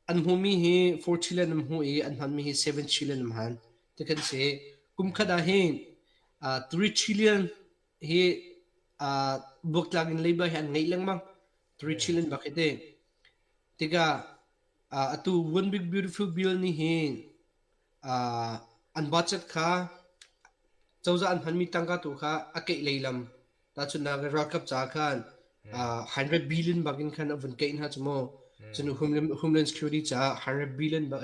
An hmuhmi hi 4 trillion an hmuh i an hmanmi hi 7 trillion an hman ti kan si. Kum khat ah hin 3 trillion hi buaktlak in leiba hi an ngeih lengmang. 3 trillion bak hi ti. Tikah atu One Big Beautiful Bill nih hin an budget kha cozah an hmanmi tangka tu kha a keih lei lam Tahchunhnak ralkap caah khan 100 billion bak in khan a vun keih hna cu mu. Cun Homeland Security caah 100 billion bak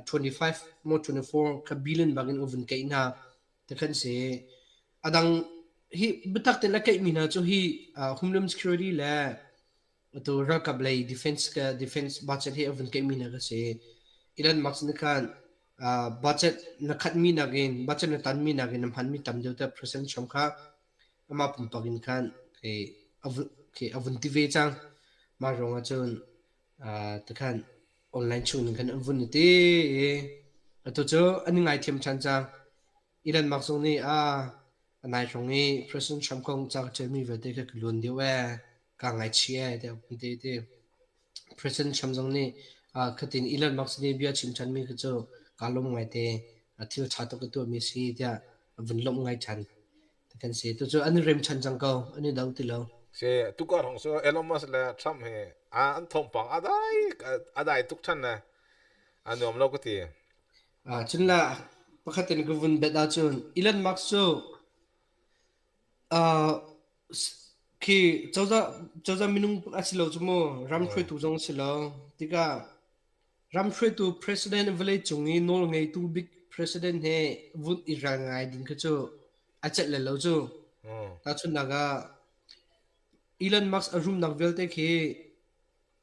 25 mo 24 kha billion bak in a vun keih hna. Ti khan si. Adang hi biatak tein a keihmi hna cu hi Homeland Security le atu ralkap lei defense ka defense budget hi a vun keihmi hna ka si. Elon Musk nih khan. Budget na khatmi nakin budget na tanmi nakin na hmanmi tam deuh tiah President Trump kha amah pumpak in khan khi a vun ti ve cang. Mah ruangah cun tikhan online chung in khan an vun i ti i atu cu an i ngaithiam ṭhan cang. Elon Musk zong nih a nai hrawng i President Trump kong ca ka ṭialmi vialte kha ka luan deuh ee, kaa ngaichih ee tiah a vun ti. ti. President Trump zong nih khatin Elon Musk nih bia a chim ṭhanmi kha cu kaa lawm ngaite, thil ṭha tuk a tuahmi a si tiah a vun lawmh ngai ṭhan. Kan si. Tucu an i rem ṭhan cang ko, an i do ti lo. Si, tukar hong cu Elon Musk le Trump hi an thawngpang a dai a dai tuk ṭhan le a nuam lo ka ti. Cun la pakhat in ka vun bet ahcun Elon Musk cu khi cozah cozah minung a si lo cu mu ram hruaitu zong a si lo tikah ram hruaitu president vawlei cung i nawl ngeitu bik president he vun i ral ngai ding kha cu a celh le lo cu. Tahchunhnak ah Elon Musk a rumnak vialte khi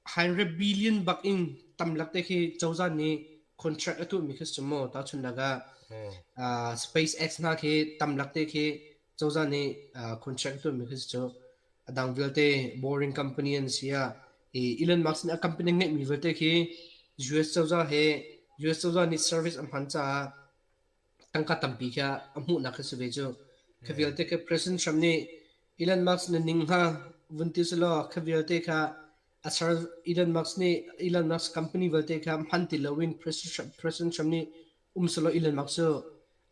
100 billion bak in tamlak te khi cozah nih contract a tuahmi khi si maw tahchunhnak ah SpaceX hna khi tamlak te khi cozah nih contract a tuahmi khi si cu a dang vialte boring company an si ah Elon Musk nih a company ngeihmi vialte khi US cozah he US cozah nih service a hman caah tangka tampi kha a hmuhnak khi si ve cu. Kha vialte kha President Trump nih Elon Musk na ning hnga vun ti selaw kha vialte kha a ser Elon Musk nih Elon Musk company vialte kha hman ti loin President Trump nih um selaw Elon Musk cu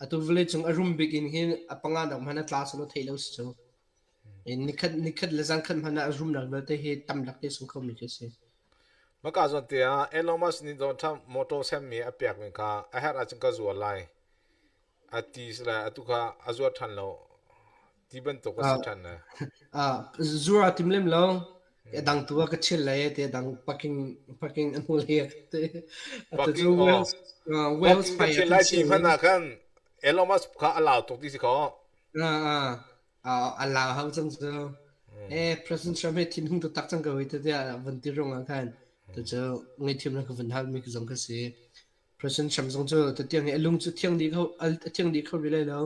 atu vawleicung a rum bik in hin a panga nak hmanh a tla selaw theih lo si cu. Nikhat nikhat le zan khat hmanh ah a rumnak vialte hi tam lak te sung khomi khi si. Maka zawn te ah Elon Musk nih Donald Trump motor semmi a pekmi kha a herh ahcun ka zuar lai a ti sila atu kha a zuar ṭhan lo ti bantuk a si ṭhan le. Zuar a tim lem lo. A dang tu ah ka chill lai te dang parking parking a hmu lai te. Atu cu Wales Wales ka chill lai ti hmanh ah khan Elon Musk kha a lau tuk ti si kho. A lau hau cang cu. Eh President Trump he thinhung taktak cang ko hi tiah van ti rung ah khan tu cu ngaihthiam na ka van hal mi zong ka si. President Trump zong cu tatiang hi a lung cu thiang dih kho a thiang dih kho rih lai lo.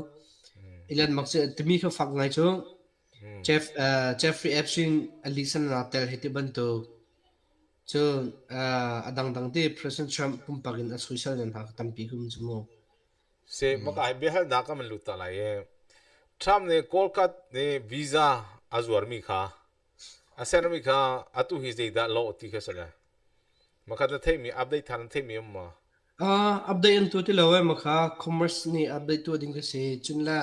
Elon Musk cu timi kha fak ngai cu. Jeff Jeffrey Epstein a lisan na tel hi ti bantuk. Cu a dangdang ti President Trump pumpak in a soisel nan hna tampi kum cu mu. Si maka hi biahalnak kan van lut ta lai i Trump nih Kawlkat nih visa a zuarmi kha a sermi kha atu hi zeidah lawh ti kha si le makhat na theihmi update than na theihmi um ma? Uh, update an tu ti lo e makha commerce nih update tu ding kha si cun la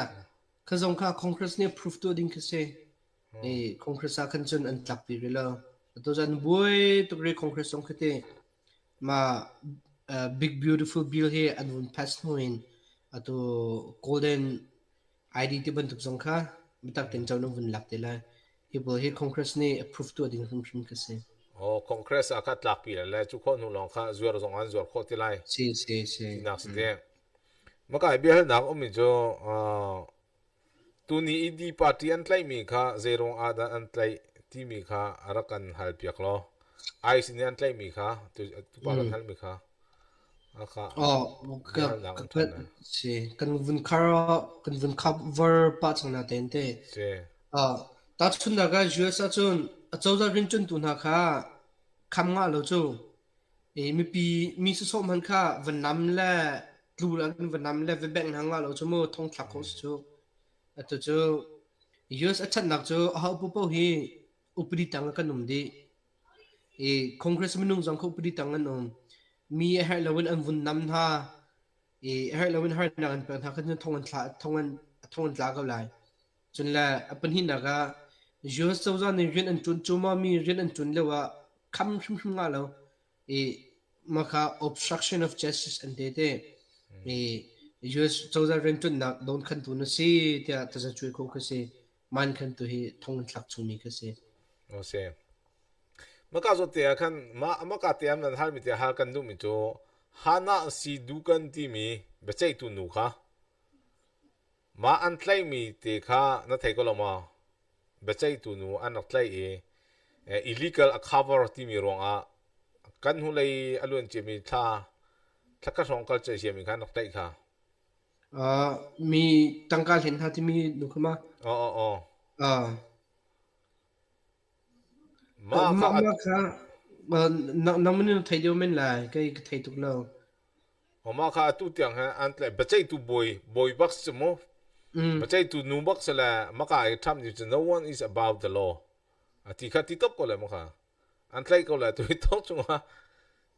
kha zong kha congress nih approve tu ding kha si i congress ah khan cun an tlak pi rih lo atu zan buai tuk ri congress zong khi ti Mah Big Beautiful Bill hi an vun pass hnu in atu Golden ID ti bantuk zong kha biatak tein co nan vun lak te lai. Hi pawl hi Congress nih approve tuah ding hrimhrim kha si. Oh, Congress ah kha tlakpi le le cu khawh hnu lawng kha zuar zong an zuar khawh ti lai. Si si si. Tinak si te. Maka biahalnak ummi cu Tuni i D party an tlaihmi kha zeiruang ah dah an tlaih timi kha rak kan halpiak law IC nih an tlaihmi kha tupa kan halmi kha kha Oh, ka biahalnak ka um ṭhan lai. si kan vun khar kan vun cover pah cang na ten te. Si. Ah, tahchunhnak ah US ahcun acozah rianṭuantu hna kha kham ngah lo cu i mipi mi sawsawh hmanh kha van nam le tlu le van nam le va bengh hna ngah lo cu mu thong thlak khawh si cu. Atu cu US a ṭhatnak cu aho paohpaoh hi upadi tang ah kan um dih. I Congress minung zong kha upadi tang an um. Mi a herh loin an vun nam hna i a herh loin harnak an pek hna kha thong an thla thong an thong an tla ko lai. Cun le a pahnihnak ah US cozah nih rian an ṭuan cuahmahmi rian an ṭuan lio ah kham hrimhrim ngah lo i mah kha obstruction of justice an ti te. I US cozah rianṭuannak dawnkhantu na si tiah tazacuai kho kha si. Mankhantu hi thong an thlak chungmi kha si. O si. Maka zawt te ah khan mah maka te an van halmi te hal kan duhmi cu Hannah si dukan timi biaceihtu nu kha Mah an tlaihmi te kha na thei ko lo maw? Biaceihtu nu an rak tlaih i illegal a cover timi ruangah kan hnulei a luan ciami thla. Thlakhat hrawng kal ceihsiam in khan rak tlaih kha. Mi tangka hlen hna timi nu kha ma? Aw aw aw. Mah Mah kha mah kha nangman na thei deuh men lai kei ka thei tuk lo. Mah kha atu tiang hin an tlaih biaceihtu bawi bawi bak si mu. Biaceihtu nu bak si le maka i Trump nih cun no one is above the law. A ti kha ti top ko le maka. An tlaih ko le tu hi thong chungah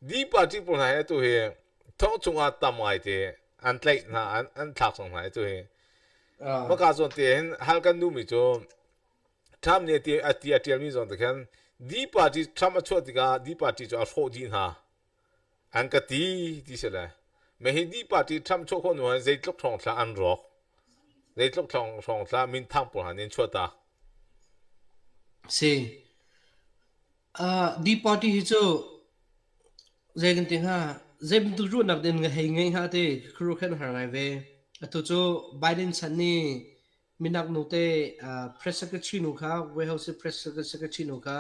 D party pawl hna hi atu hi thong chungah tam ngai te an tlaih hna an an thlak cang hna atu hi. Maka zawn te hin hal kan duhmi cu Trump nih a ti a ṭialmi zong te khan D party Trump a chuah tikah D party cu a hrawh dih hna an ka ti ti si le me hi D party Trump chuah khawh hnu ah zeitluk hrawng thla an rawk zeitluk hrawng thla minthang pawl hna nih an chuah ta Si. Uh, D party hi cu zei kan ti hnga zei bantuk ruahnak din nga hei ngei hnga ti khuru khan har ngai ve. Atu cu Biden chan nih Minak nute press secretary nu kha White House i press secretary nu kha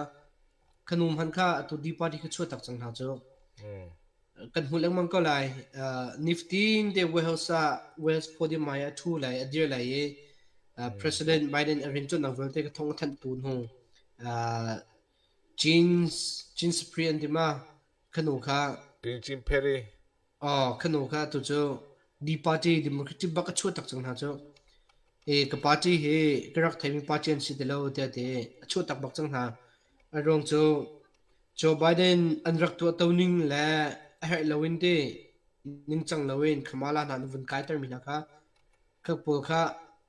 ka nu hmanh kha atu D party kha chuah tak cang hna cu. Kan hmuh lengmang ko lai. Niftin te White House ah White House podium hmai ah a ṭhu lai, a dir lai i President Biden a rianṭuannak vialte ka thawng a thanhtu hnu Jeans Jeans Supreme an ti ma ka nu kha Jean Perry Aw, ka nu kha tu cu D party Democratic bak a chuah tak cang hna cu. I ka party hi ka rak theimi party an si ti lo tiah ti a chuah tak bak cang hna. A ruang cu Joe Biden an rak tuah to ning le a herh loin ti ningcang loin Kamala hna an vun kaitermi hna kha kha pawl kha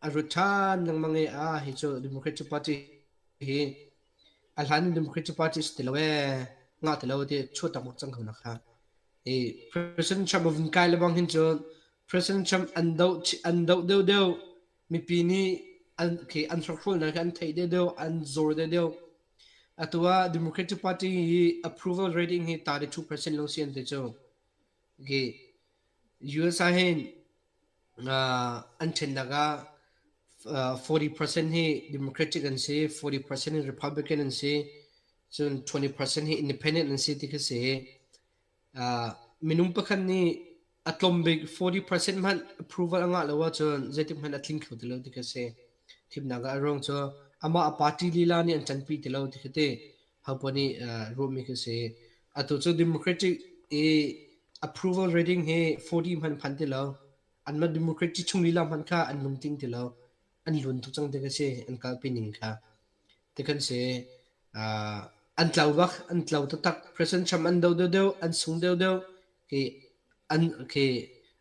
a rut ṭhan lengmang i ah hi cu Democratic Party hi a hlan in Democratic Party si ti lo ee ngah ti lo ti chuah tak bak cang ko na kha. I President Trump a vun kai lebang hin cun President Trump an doh an doh deuhdeuh mipi nih an khi an hrokhrawlnak an theih deuhdeuh an zor deuhdeuh atu ah Democratic Party hi approval rating hi 32% lawng si an ti cu khi US ah hin an ṭhennak ah 40% hi Democratic an si 40% hi Republican an si cun 20% hi Independent an si ti khi si Minung pakhat nih a tlawm bik 40% hmanh approval a ngah lo ahcun zeitik hmanh a tling kho ti lo ti khi a si. Thimnak ah a ruang cu amah a party lila nih an ṭanpi ti lo ti khi ti hopoah nih ruahmi khi a si. Atu cu Democratic i approval rating hi 40 hmanh phan ti lo. Anmah Democratic chung lila hmanh kha an lungtling ti lo. An lun tuk cang ti khi a si. An kalpi ning kha. Ti kan si. An tlo bak, an tlo taktak. President Trump an do deuhdeuh, an sung deuhdeuh. Khi an khi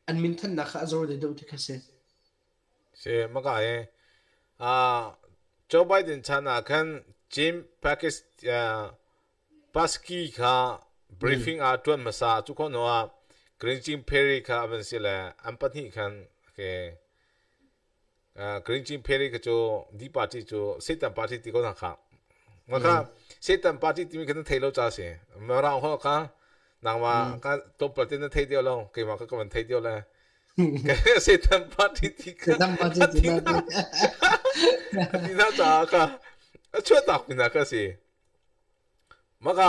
an minthannak kha a zor deuhdeuh ti kha si. Si maka hi Joe Biden chan ah khan Jim Pakis Paski kha briefing ah tuan hmasa cu khawh hnu ah Green Jim Perry kha a van si le an pahnih khan okay, Green Chin Perry kha cu D party cu Satan party ti ko hna kha. Nga kha Satan party timi kha na thei lo ca si. Mirang holh kha nangmah ka tlawmpal te na thei deuh lo keimah ka ka van thei deuh le Satan party ti kha Satan party a ti na a ti na caah kha a chuahtak mi hna kha si. Maka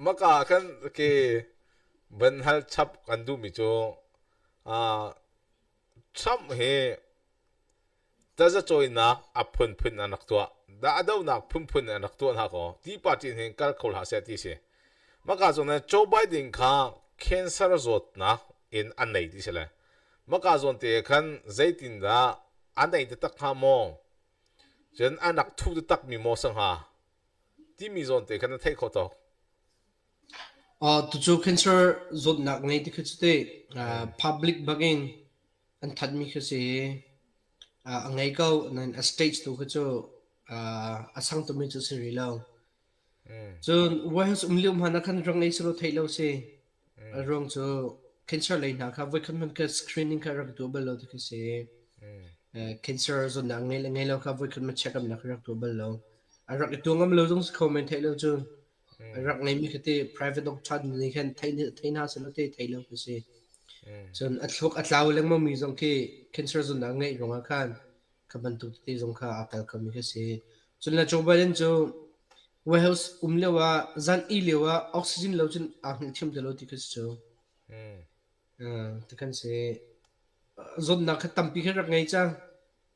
maka kan ke van hal chap kan duhmi cu Trump hi tazacawinak a phunphun an rak tuah. Dah a dohnak phunphun an rak tuah hna kaw ti party hin kal kho hlah seh ti si. Maka zawn ah Joe Biden kha cancer zawtnak in an nei ti si le. Maka zawn te khan zeitindah a nei taktak hnga maw? Cun an rak thuh taktak mi maw si hnga? Timi zawn te khan na theih khawh tawk. Tucu cancer zawtnak ngei ti khi cu teh public bangin an thanhmi khi si. A ngei ko nain a stage tu khi cu a sang tukmi cu si rih lo. Cun White House um lio hmanh ah khan rak ngei selaw theih lo si. A ruang cu cancer lei hna kha voikhat hmanh kha screening kha rak tuah bal lo ti khi si. Cancer zawtnak ngei le ngei lo kha voikhat hmanh check up nak rak tuah bal lo. A rak i tuah ngam lo zong si kho men theih lo cun. Rak ngeimi khi ti private doctor nih khan thei thei hna selaw te thei lo khi si. Cun a thluak a tlau lengmang mi zong khi cancer zawtnak ngeih ruangah khan kha bantuk tete zong kha aa tel khomi khi si. Cun le Joe Biden cu White House um lio ah zan ih lio ah oxygen lo cun aa hngilh thiam ti lo ti khi si cu. Ti kan si. Zawtnak kha tampi kha rak ngei cang.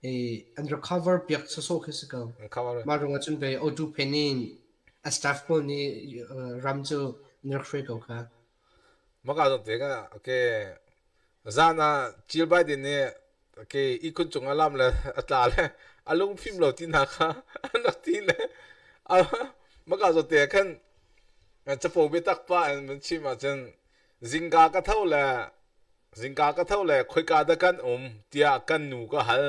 I an recover piak sawsawh khi si ko. Cover. Mah ruangah cun ve O2 pen in a staff pawl nih ram cu an rak hruai ko kha. Maka zong te ka okay zan ah Jill Biden nih okay ihkhun cung a lam le a tla le a lung fim lo ti hna kha an rak ti le maka zong te khan capo biatak pa in mun chim ahcun zingka ka tho le zingka ka tho le khoika dah kan um tiah kan nu ka hal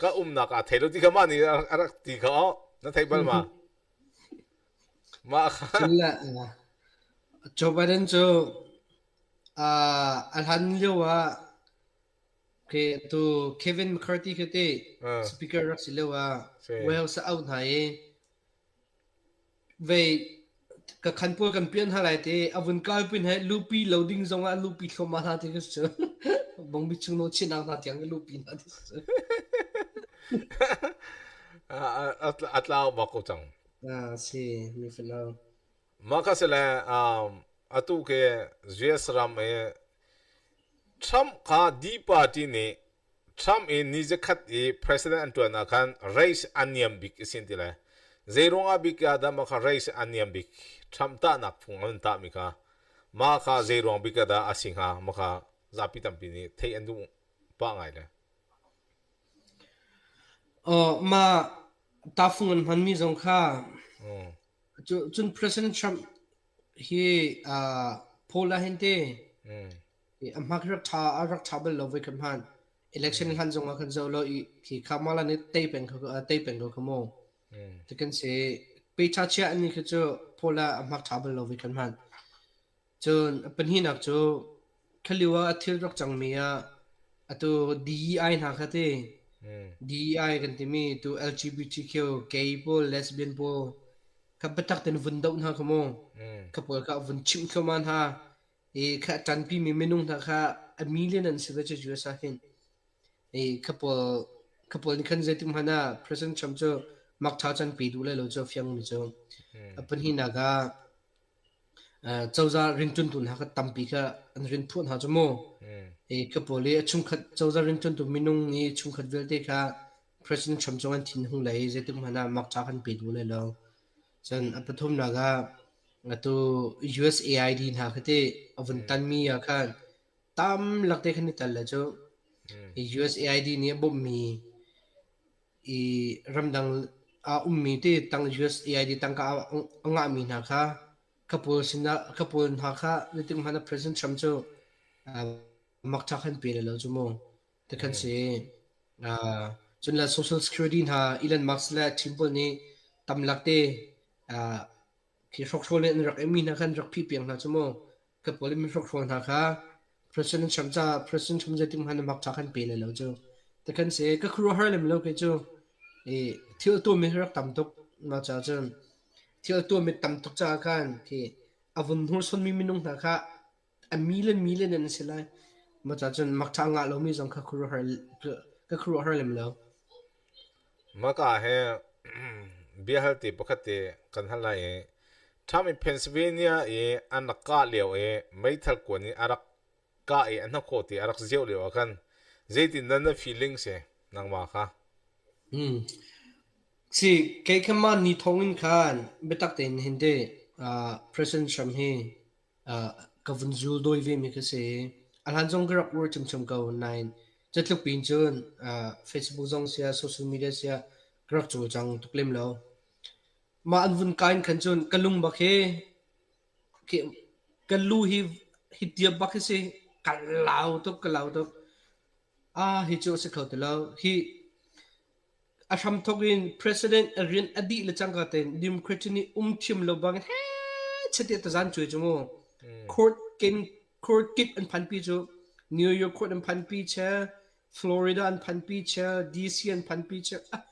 ka umnak aa thei lo ti kha mah nih a rak ti kha oh na thei bal ma mah kha Cun le Joe Biden cu a hlan lio ah khi tu Kevin McCarthy khi ti speaker rak si lio ah Wales a auh hna i Vei ka khan pawl kan pian hna lai ti a vun kalpi hna i lupi lo ding zongah lupi thluahmah hna ti ka si cu. Bongbi chung nawl chinak hna tiang ka lupi hna ti si cu. A tlau bak ko cang. Ah, si, mi falo. Mah kha si le um, atu ke US ram i Trump kha D party nih Trump i ni zakhat i president an ṭuan ah khan race a niam bik a si an ti lai. Zeiruang ah bik ah dah mah kha race a niam bik? Trump tahnak phung an tahmi kha mah kha zeiruang bik ah dah a si hnga? Mah kha zapi tampi nih theih an duh pah ngai le. Aw, mah tahfung an hmanmi zong kha cun President Trump hi uh, poll ah hin te A hmak rak ṭha a rak ṭha bal lo voi khat hmanh. Election hlan zong ah khan zoh law i khi Kamala nih tei peng kho tei peng ko kha mu. Ti kan si. Pe ṭha chia ani khi cu Paul ah a hmak ṭha bal lo voi khat hmanh. Cun a pahnihnak cu khalio ah a thil rak cangmi ah atu DEI hna kha ti DEI kan timi tu LGBTQ gay pawl lesbian pawl kha biatak ten vun doh hna kha mu. Kha pawl kha vun chimh thluahmah hna. I kha a ṭanpimi minung hna kha a million an si ve cu US ah hin. I kha pawl kha pawl nih khan zeitik hmanh ah President Trump cu mak ṭha can pe duh lai lo cu a fiangmi cu. A pahnihnak ah cozah rianṭuantu hna kha tampi kha an rian phuah hna cu mu. I kha pawl i a chungkhat cozah rianṭuantu minung i chungkhat vialte kha President Trump cung an thinhung lai i zeitik hmanh ah mak ṭha kan pe duh lai lo. Cun a pathumnak ah atu USAID hna kha teh a vun tanmi ah khan tam lakte khan i tel le cu USAID nih a bawmhmi i ramdang ah ummi te tang USAID tangka a ngahmi hna kha ka pawl sinah ka pawl hna kha zeitik hmanh ah President Trump cu mak ṭha khan pe le lo cu mu. Ti khan si. Cun le Social Security hna Elon Musk le team pawl nih tam lak te khi hrokhrawl in an rak mi hna khan rak phih piak hna cu mu. Ka pawl mi hrokhrawl hna kha President Trump ca President Trump zeitik hmanh mak ṭha khan pe le lo cu. Ti khan si. Ka khuaruahhar lem lo kei cu. I thil tuahmi hi rak tam tuk. Mah caah cun thil tuahmi tam tuk caah khan khi a vun hnursawnmi minung hna kha A million million an si lai. Mah ca cun mak ṭha ngah lomi zong kha khuaruahhar ka khuaruahhar lem lo. Maka he biahal te pakhat te kan hal lai i Trump i Pennsylvania i an rak kah lio i meithal kuan in a rak kah i a hnakhaw te a rak zioh lio ah khan zeitin dah na feeling si nangmah kha? Si, kei kha mah ni thawng in khan biatak tein hin te President Trump hi Ka vun zul dawi vemi ka si. A hlan zong ka rak uar ṭhiamṭhiam ko nain catluk piin cun Facebook zong siah social media siah ka rak cawlcang tuk lem lo. Mah an vun kai in khan cun ka lung bak hi ka lu hi hi tiap bak hi si. Ka lau tuk, ka lau tuk. Ah, hi cu a si kho ti lo. Hi A hramthawk in president a rian a dih le cangka tein Democrat nih um thiam lo bangin heh tiah tazan cuai cu mu. Court kin court kip an phanpi cu New York court an phanpi che, Florida an phanpi che, DC an phanpi che. Ah,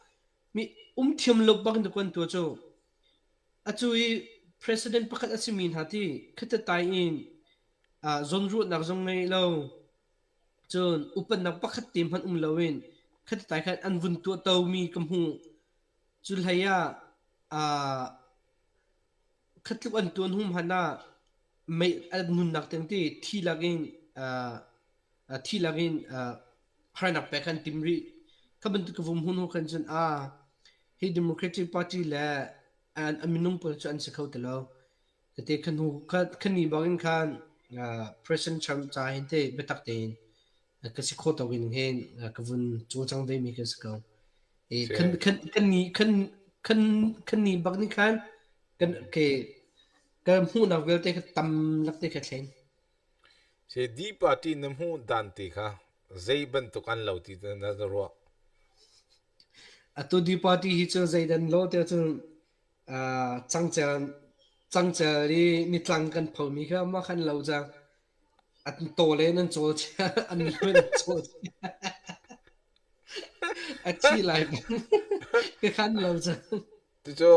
mi um thiam lo bangin ta kuan tua cu. Atu i president pakhat a simi hna ti khatatai in zawnruahnak zong ngei lo Cun upatnak pakhat te hmanh um loin khatitlai khan an vun tuahtomi ka hmuh. Cu hlei ah khatluk an tuan hnu hmanh ah. Mei a nunnak tiang ti thi lakin thi lakin harnak pek an tim rih. Kha bantuk ka vum hun khan cun a hi Democratic Party le an a minung pawl cu an si kho ti lo. Tete khan hu khan ni bangin khan President Trump ca hin te biatak tein ka si kho to in hin ka vun cawlcang ve mi kan si ko. E Si. kan kan kan ni kan kan kan ni bak ni khan kan ke kan hmuhnak vialte kha tam lak te kha thleng. Si D party na hmuh dan ti kha zei bantuk an lo ti na na ruah. Atu D party hi cu zeidan lo te cun cangcel cangcel i nitlang kan phomi kha mah khan lo cang. An tawle in an cawl chia, an lu in an cawl chia. A thi lai ka khan lo cang. Tucu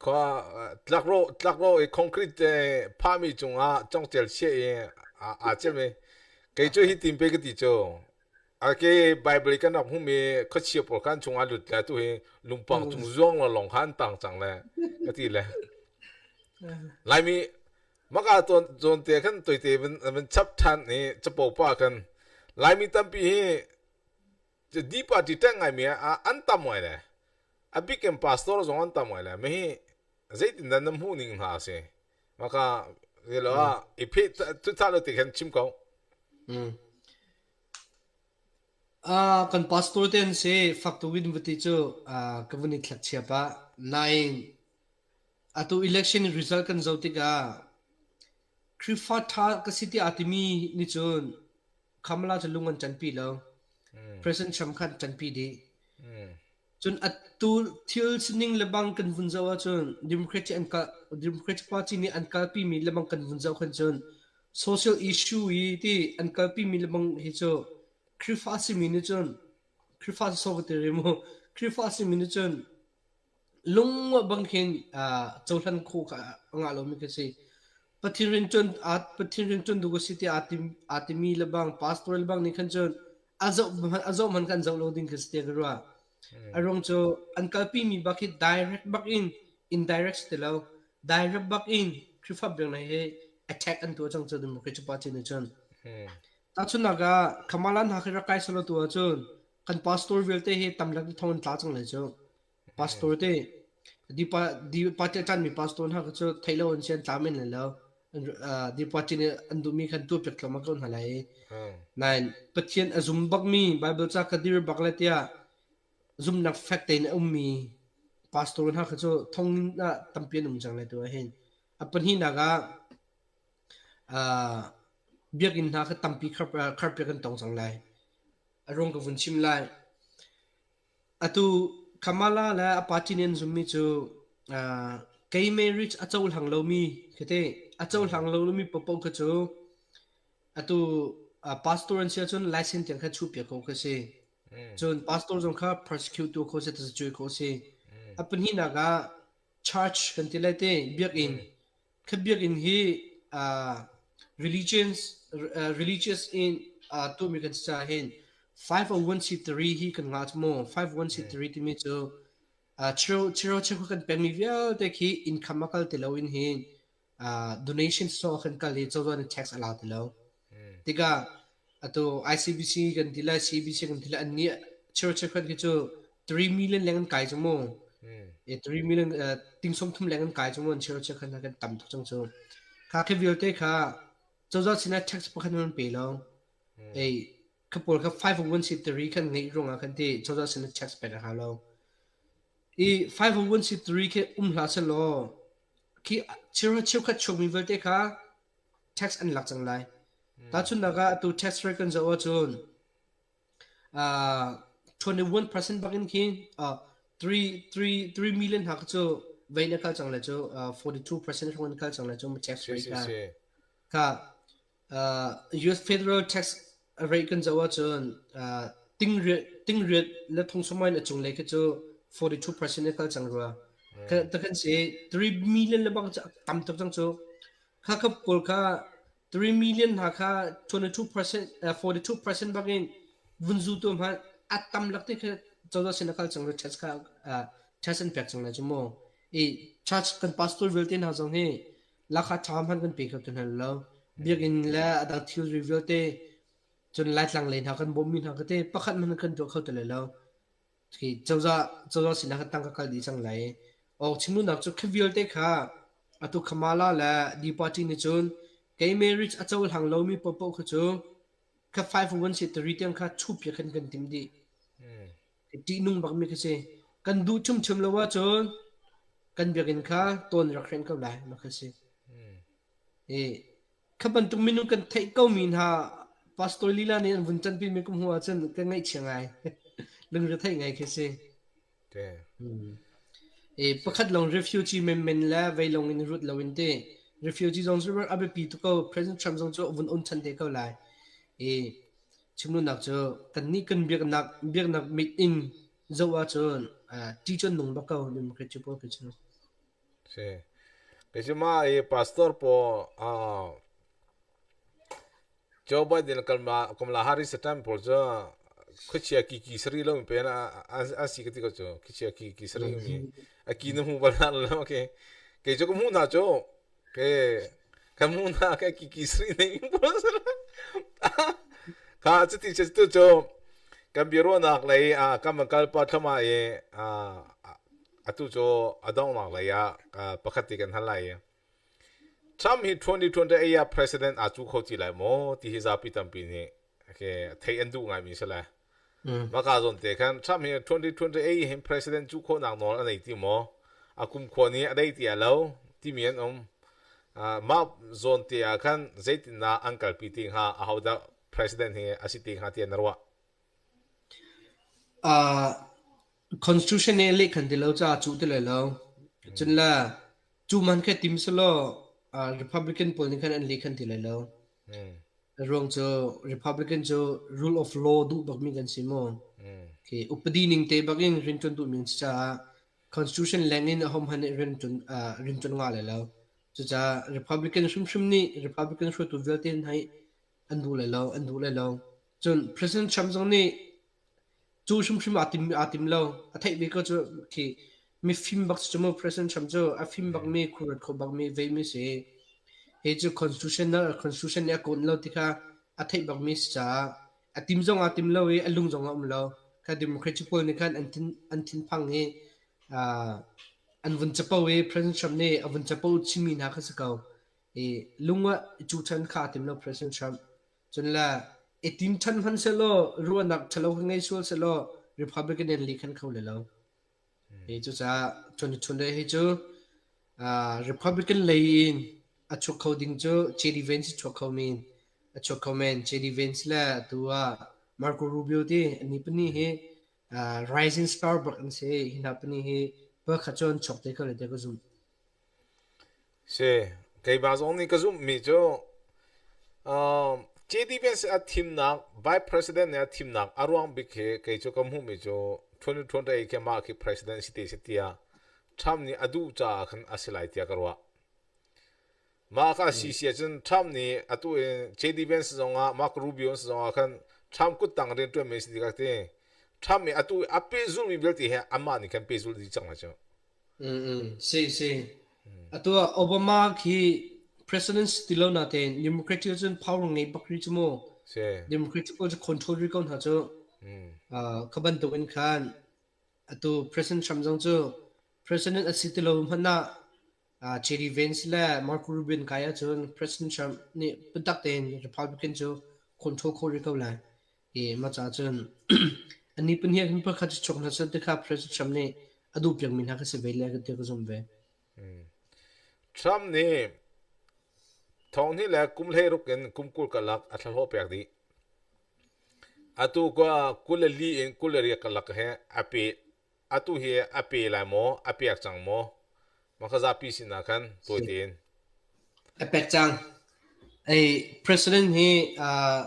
khua tlakrawh tlakrawh i concrete phahmi cungah congcel chiah i aa cem i kei cu hi tin pe ka ti cu ake Bible i kan rak hmuhmi khuachia pawl khan chungah lut le tu hi lungpang cung zuang lo lawng kha an tang cang le ka ti le Laimi Maka zawn te khan toite van chap ṭhan i capo pa khan Laimi tampi hi D party ṭanh ngaimi ah an tam ngai le a bik in pastor zong an tam ngai le mi hi zeitindah na hmuh ning hna a si maka zelo ah i pheh thutha lo ti khan chim ko. Kan pastor te an si fak tuk in vati cu ka vun i thlak chia pah nain Atu election result kan zoh tikah Khrihfa ṭha ka si tiah aa timi nih cun Kamala cu lung an ṭanpi lo. President Trump kha an ṭanpi dih. Cun atu thil sining lebang kan vun zoh ahcun Democratic an kal Democratic Party nih an kalpimi lebang kan vun zoh khan cun social issue i ti an kalpimi lebang hi cu Khrihfa simi nih cun Khrihfa si sawh ka ti rih mu. Khrihfa simi nih cun Lungmuah bang khin cohlan khawh kha a ngah lomi ka si. Pathian rianṭuan Pathian rianṭuan duh ka si tiah aa timi lebang pastor lebang nih khan cun a zoh a zoh hmanh khan zoh lo ding khi si tiah ka ruah. A ruang cu an kalpimi bak hi direct bak in indirect si ti lo direct bak in Khrihfa biaknak hi attack an tuah cang cu Democratic Party nih cun. Tahchunhnak ah Kamala hna khi rak kai selaw tu ahcun kan pastor vialte hi tamlak thong an tla cang lai cu. Pastor te di pa di party a ṭanmi pastor hna kha cu theih lo an si an tla men lai lo. Di party nih an duhmi khan tuah piak thluahmah ko hna lai. Nain Pathian a zum bakmi Bible ca ka dir bak le tiah zumnak fek tein a ummi pastor hna kha cu thonginn ah tampi an um cang lai tu ah hin. A pahnihnak ah biakinn hna kha tampi kharpiak an tong cang lai. A ruang ka vun chim lai. Atu Kamala le a party nih an zummi cu gay marriage a cohlang lomi khi a cohlang lomi paohpaoh kha cu atu pastor an si ahcun license tiang kha chuhpiak ko khi si. Cun pastor zong kha prosecute tu kho si, tazacuai kho si. A pahnihnak ah church kan ti lai te biakinn Kha biakinn hi religions religious in tuahmi kan si caah hin 501c3 hi kan ngah cu mu. 501c3 timi cu chiro chiro cheukhat kan pekmi vialte khi income a kal ti loin hin donation so kan kal i cozah nih tax a la ti lo. Tikah atu ICBC kan ti lai CBC kan ti lai an nih chiro cheukhat khi cu 3 million leng an kai cu mu. E 3 million ting som thum leng an kai cu mu an chiro cheukhat hna kan tam tuk cang cu. Kha khi vialte kha cozah sinah tax pakhat man pe lo. Ei kha pawl kha 501c3 khan ngeih ruangah khan ti cozah sinah tax pek a hau lo. I 501c3 khi um hlah selaw khi chiro cheukhat chuakmi vialte kha tax an lak cang lai. Tahchunhnak ah atu tax rate kan zoh ahcun 21% bak in khin 3 3 3 million hna cu vein a kal cang lai cu 42% hrawng in kal cang lai cu tax rate kha kha US federal tax rate kan zoh ahcun tingriat tingriat le thongsamai in a cunglei khi cu 42% in kal cang rua. Ta kan si 3 million le bang cu tam tuk cang cu. Kha kap pawl kha 3 million hna kha 22% 42% bak in vun zu tu hmanh a tam lak te kha cozah sin a kal cang tax kha tax an pek cang lai cu mu. I church kan pastor vialte hna zong hi. Lakha ṭha hmanh kan pe kho ti hna lo. Biakinn le a dang thilri vialte cun Laitlang lei hna kan bawmmi hna kha te pakhat hmanh kan tuah kho ti lai lo. Khi cozah cozah sinah khan tangka kal dih cang lai. Awk chimduhnak cu khi vialte kha atu Kamala le D party nih cun kei marriage a cohlang lomi paohpaoh kha cu kha 501c3 tiang kha chup piak khan kan tim dih. Ṭihnung bakmi khi si. Kan duh ṭhimṭhim lo ahcun kan biakinn kha tawn rak hrenh ko lai mah kha si. I kha bantuk minung kan theih komi hna pastor lila nih an vun ṭanpi mi ka hmuh ahcun ka ngaihchia ngai. Lungretheih ngai khi si. I pakhat lawng refugee menmen le vei lawng in rut loin ti. Refugee zong cu a biapi tuk ko. President Trump zong cu a vun on ṭhan te ko lai. I Chimduhnak cu kannih kan biaknak biaknak mit in zoh ahcun ṭih cu an nung bak ko Democrat pawl khi cu. Si. Kei cu mah i pastor pawl Joe Biden le Kamala Harris a ṭan pawl cu khuachia kiki sari lo mi pen an si ka ti ko cu khuachia kiki sari mi a ki na hmu bal hna lo okay kei cu ka hmuh hna cu Ke kan hmuh hna ke kiki sri nei kha cuti cu cu kan biaruahnak lei ah kan van kal pa thlama i atu cu a donghnak lei ah pakhat ti kan hal lai i Trump hi 2028 ah president aa cu kho ti lai maw ti hi zapi tampi nih theih an duh ngaimi si lai. Maka zawn te khan Trump hi 2028 hin president cuh khawhnak nawl a nei ti maw? A kumkhua nih a dei ti a lo timi an um. Mah zawn te ah khan zeitindah an kalpi ti hnga ahodah president hi a si ti hnga tiah na ruah? Constitution nih a lehkhan ti lo caah cuh ti lai lo. Cun le cu man kha tim selaw Republican pawl nih khan an lehkhan ti lai lo. A ruang cu Republican cu rule of law duh bakmi kan si mu. Khi upadi ning te bakin rianṭuan duhmi an si caah constitution leng in ahohmanh nih rianṭuan rianṭuan ngah lai lo. Cucaah Republican hrimhrim nih Republican hruaitu vialte hna hi an duh lai lo, an duh lai lo. Cun President Trump zong nih Cu hrimhrim aa tim lo. A theih ve ko cu khi mifim bak si cu mu President Trump cu a fim bakmi, khuaruat kho bakmi, veimi si. Hi cu constitutional constitution nih a kawn lo ti kha a theih bakmi si caah a tim zong aa tim lo i a lung zong a um lo. Kha Democratic pawl nih khan an thin an thinphang i an vun capo i President Trump nih a vun capo chimmi hna kha si ko. I lung ah cu chan kha aa tim lo President Trump. Cun le i tim ṭhan hmanhsehlaw ruahnak ṭhalo kha ngei sual sehlaw Republican in lih khan kho le lo. Hi cucaah chun le hi cu Republican lei in a chuak kho ding cu JD Vance chuak kho men a chuak kho men JD Vance le atu ah Marco Rubio ti ani pahnih hi rising star bak an si hi hna pahnih hi pakhat cu an chuak te kho le te ka zumh. Si, keimah zong nih ka zumhmi cu JD Vance a thimnak Vice President nih a thimnak a ruang bik hi kei cu ka hmuhmi cu 2028 khi mah khi President si te si tiah Trump nih a duh caah khan a si lai tiah ka ruah. Mah kha si si ahcun Trump nih atu in JD Vance zongah Mark Rubio zongah khan Trump kuttang rianṭuanmi si ti ka ti. Trump nih atu a pehzulmi vialte hi amah nih khan pehzul dih cang lai cu. Si si. Atu ah Obama khi president si ti lo natein Democratic cun power ngei bak rih cu mu. Si. Democratic pawl cu control rih ko hna cu. Kha bantuk in khan atu President Trump zong cu president a si ti lo hmanh ah JD Vance le Marco Rubio kai ahcun President Trump nih biatak tein Republican cu control kho rih ko lai. I mah caah cun annih pahnih hin pakhat cu chuak hna seh ti kha President Trump nih a duh piakmi hna kha si ve le ti ka zumh ve. Trump nih thonghnih le kum 16 in kum 20 karlak a thlahlawh pek dih. Atu ka 24 in 28 karlak he a pe Atu hi a pe lai maw? A pek cang maw? Mah kha zapi sinah khan tawi tein. A pek cang. Ei, president hi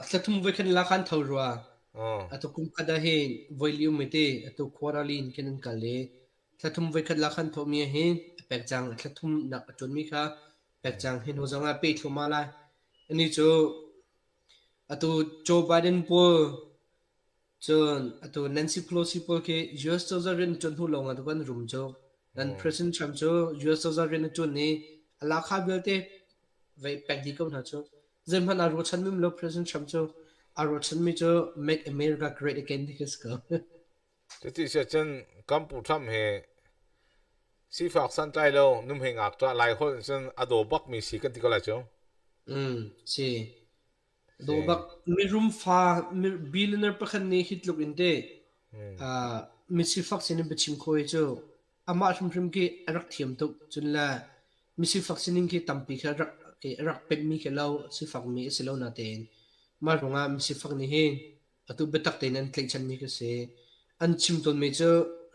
thla thum voi khan la khan tho rua. Atu kum khat ah hin voi li um ti atu quarterly in khin an kal i thla thum voi khat la khan thomi hi a pek cang. Thla thum nak a ṭuanmi kha pek cang. Hi hnu zong ah pe thluahmah lai. Ani cu atu Joe Biden pawl Cun atu Nancy Pelosi pawl khi US cozah rian ṭuan hnu lawng ah an rum cu. Nan President Trump cu US cozah rian a ṭuan i A lakha vialte vei pek dih ko hna cu. Zeihmanh aa ruahchan mim lo President Trump cu. Aa ruahchanmi cu Make America Great Again ti khi si ko. Cuti si ahcun kan Pu Trump hi sifak santlai lo nuhmei ngakṭah Laiholh in cun a daw bakmi si kan ti ko lai cu. Si. Daw bak mirum fa billionaire pakhat nih hi tluk in te mi sifak sin in biachim kho hi cu amah hrimhrim khi a rak thiam tuk. Cun le misifak sining khi tampi khi a rak a rak pemhmi khi lo sifakmi a si lo natein mah ruangah misifak nih hin atu biatak tein an tlaihchanmi khi si. An chim tawnmi cu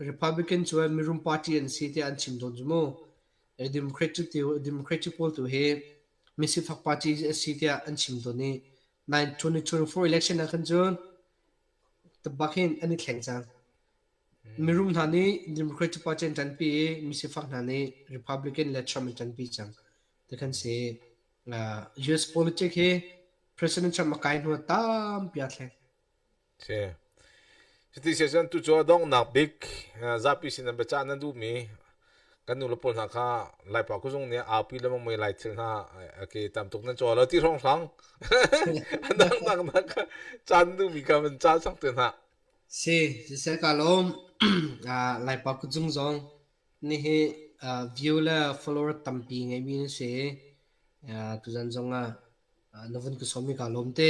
Republican cu mirum party an si tiah an chim tawn cu mu. Democratic Democratic pawl tu hi misifak party a si tiah an chim tawn i 2024 election ah khan cun tabak hin an i thleng cang. Mirum hna nih Democratic party an ṭanpi i misifak hna nih Republican le Trump an ṭanpi cang. Ti khan si. US politic hi President Trump a kai hnu ah tampi aa thleng. Si. Cuti si ahcun tucu a donghnak bik zapi sin an biacah nan duhmi kan nu le pawl hna kha Laipa kuzung nih aupi le mangmei lai thil hna ke tam tuk nan caw lo ti hrawnghrang a dangdang hna kha caan duhmi kha van ca sang te hna. Si, siseh ka lawm. Laipa kuzung zong nihi view le follower tampi ngeimi na si. Tuzan zong ah Na vun ka sawm i kaa lawm te.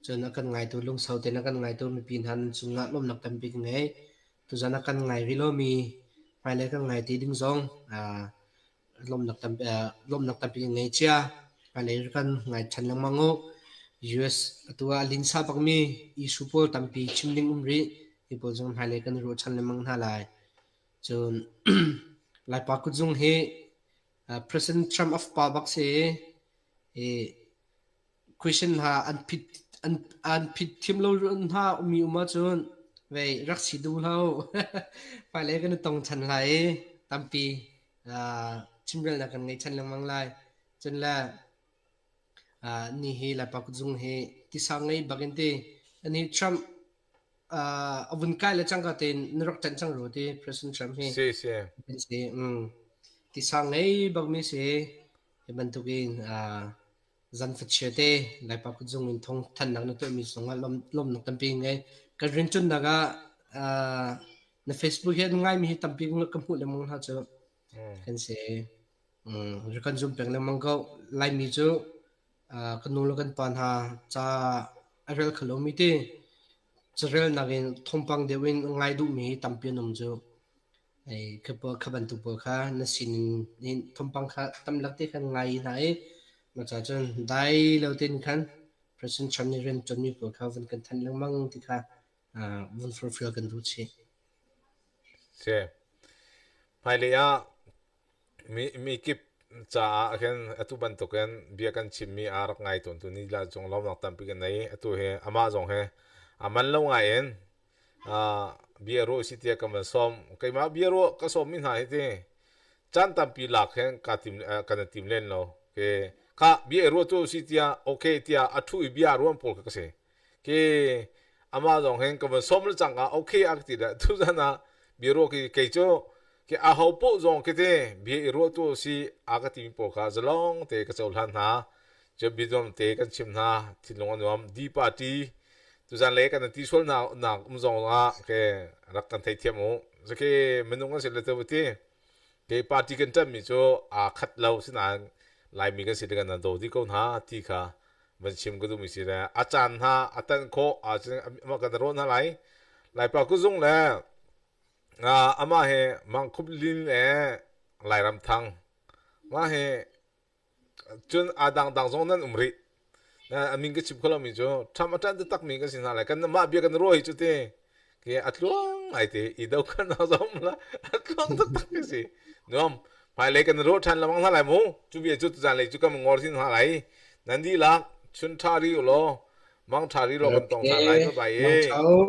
Cun a kan ngaitu lungsau tein a kan ngaitu mipi hna nan cungah lawmhnak tampi ka ngei. Tuzan a kan ngai rih lomi hmailei kan ngai ti ding zong lawmhnak tampi, lawmhnak tampi ka ngei cia. Hmailei kan ngai ṭhan lengmang u. US atu ah a linsa bakmi issue pawl tampi chim ding um rih. Hi pawl zong hmailei kan i ruahchan lengmang hna lai. Cun Laipa kutzung hi President Trump a fapa bak si i question hna an phit an an phit thiam lo hna mi um ahcun vei rak si duh lo. Hmailei kan i tong ṭhan lai i tampi chimrelnak kan ngei ṭhan lengmang lai. Cun le ni hi Laipa kutzung hi tisa ngei bak in ti ani Trump a vun kai le cangka tein na rak ṭanh cang rua ti President Trump hi. Si si. Si. Tisa ngei bakmi si. Hi bantukin zan fachia te Laipa kutzung in thawng thannak na tuahmi zongah lawmnak tampi ngei. Kan rianṭuannak ah na Facebook hi an ngaimi hi tampi ka hmuh lengmang hna cu. Kan si. Kan zum peng lengmang ko. Laimi cu Kan nu le kan pa hna ca a rel kho lomi ti carelnak in thawngpang deuh in ngai duhmi tampi an um cu. Ei kha bantuk pawl kha na sinin in thawngpang kha tamlak te khan ngai hna i mah ca cun dai lo tein khan President Trump nih rian ṭuanmi pawl kha vun kan thanh lengmang ti kha vun fulfill kan duh chih. Si. Hmailei ah Mi kip caah khin atu bantukin bia kan chimmi aa rak ngai tawntu ni la cung lawmnak tampi kan nei. Atu hi amah zong hi a man lo ngai in bia ruah si tiah kan van sawm. Keimah bia ruah ka sawmmi hna hi ti caan tampi lak hin ka tim kan i tim len lo. Ke kha bia ruah tu si tiah okay tiah a thu i bia ruan pawl kha ka si. Ke amah zong hin ka van sawm le cangka okay a ka ti le tuzan ah bia ruah ki kei cu ke aho poh zong khi te bia i ruah tu si a ka timi pawl kha zalong te ka cohlan hna cu bianuam te kan chim hna thinlung a nuam di party tuzan le kan ti sual nak nak um zong ah ke rak kan theithiam u zake minung an si le te ti ke party kan ṭan mi cu aa khat lo sinain laimi kan si le kan do di ko hna ti kha van chim ka duhmi si le a caan hna a tan khawh ahcun amah kan rawh hna lai laipa kuzung le amah hi Mangkhup Lin le Lairam Thang mah hi cun a dangdang zong nan um rih a min ka chim kho lomi cu Trump a ṭan taktakmi kan si hna lai kan mah bia kan ruah hi cu ti ke a tluang ngai te i do kan zom la a tluang taktak ka si nuam hmailei kan ruah ṭhan lengmang hna lai mu cu bia cu tuzan lei cu kan ngor hin hna lai nan dihlak chun ṭha ri u law mang ṭha ri law kan tong ṭhan lai bye bye Mang ṭha u.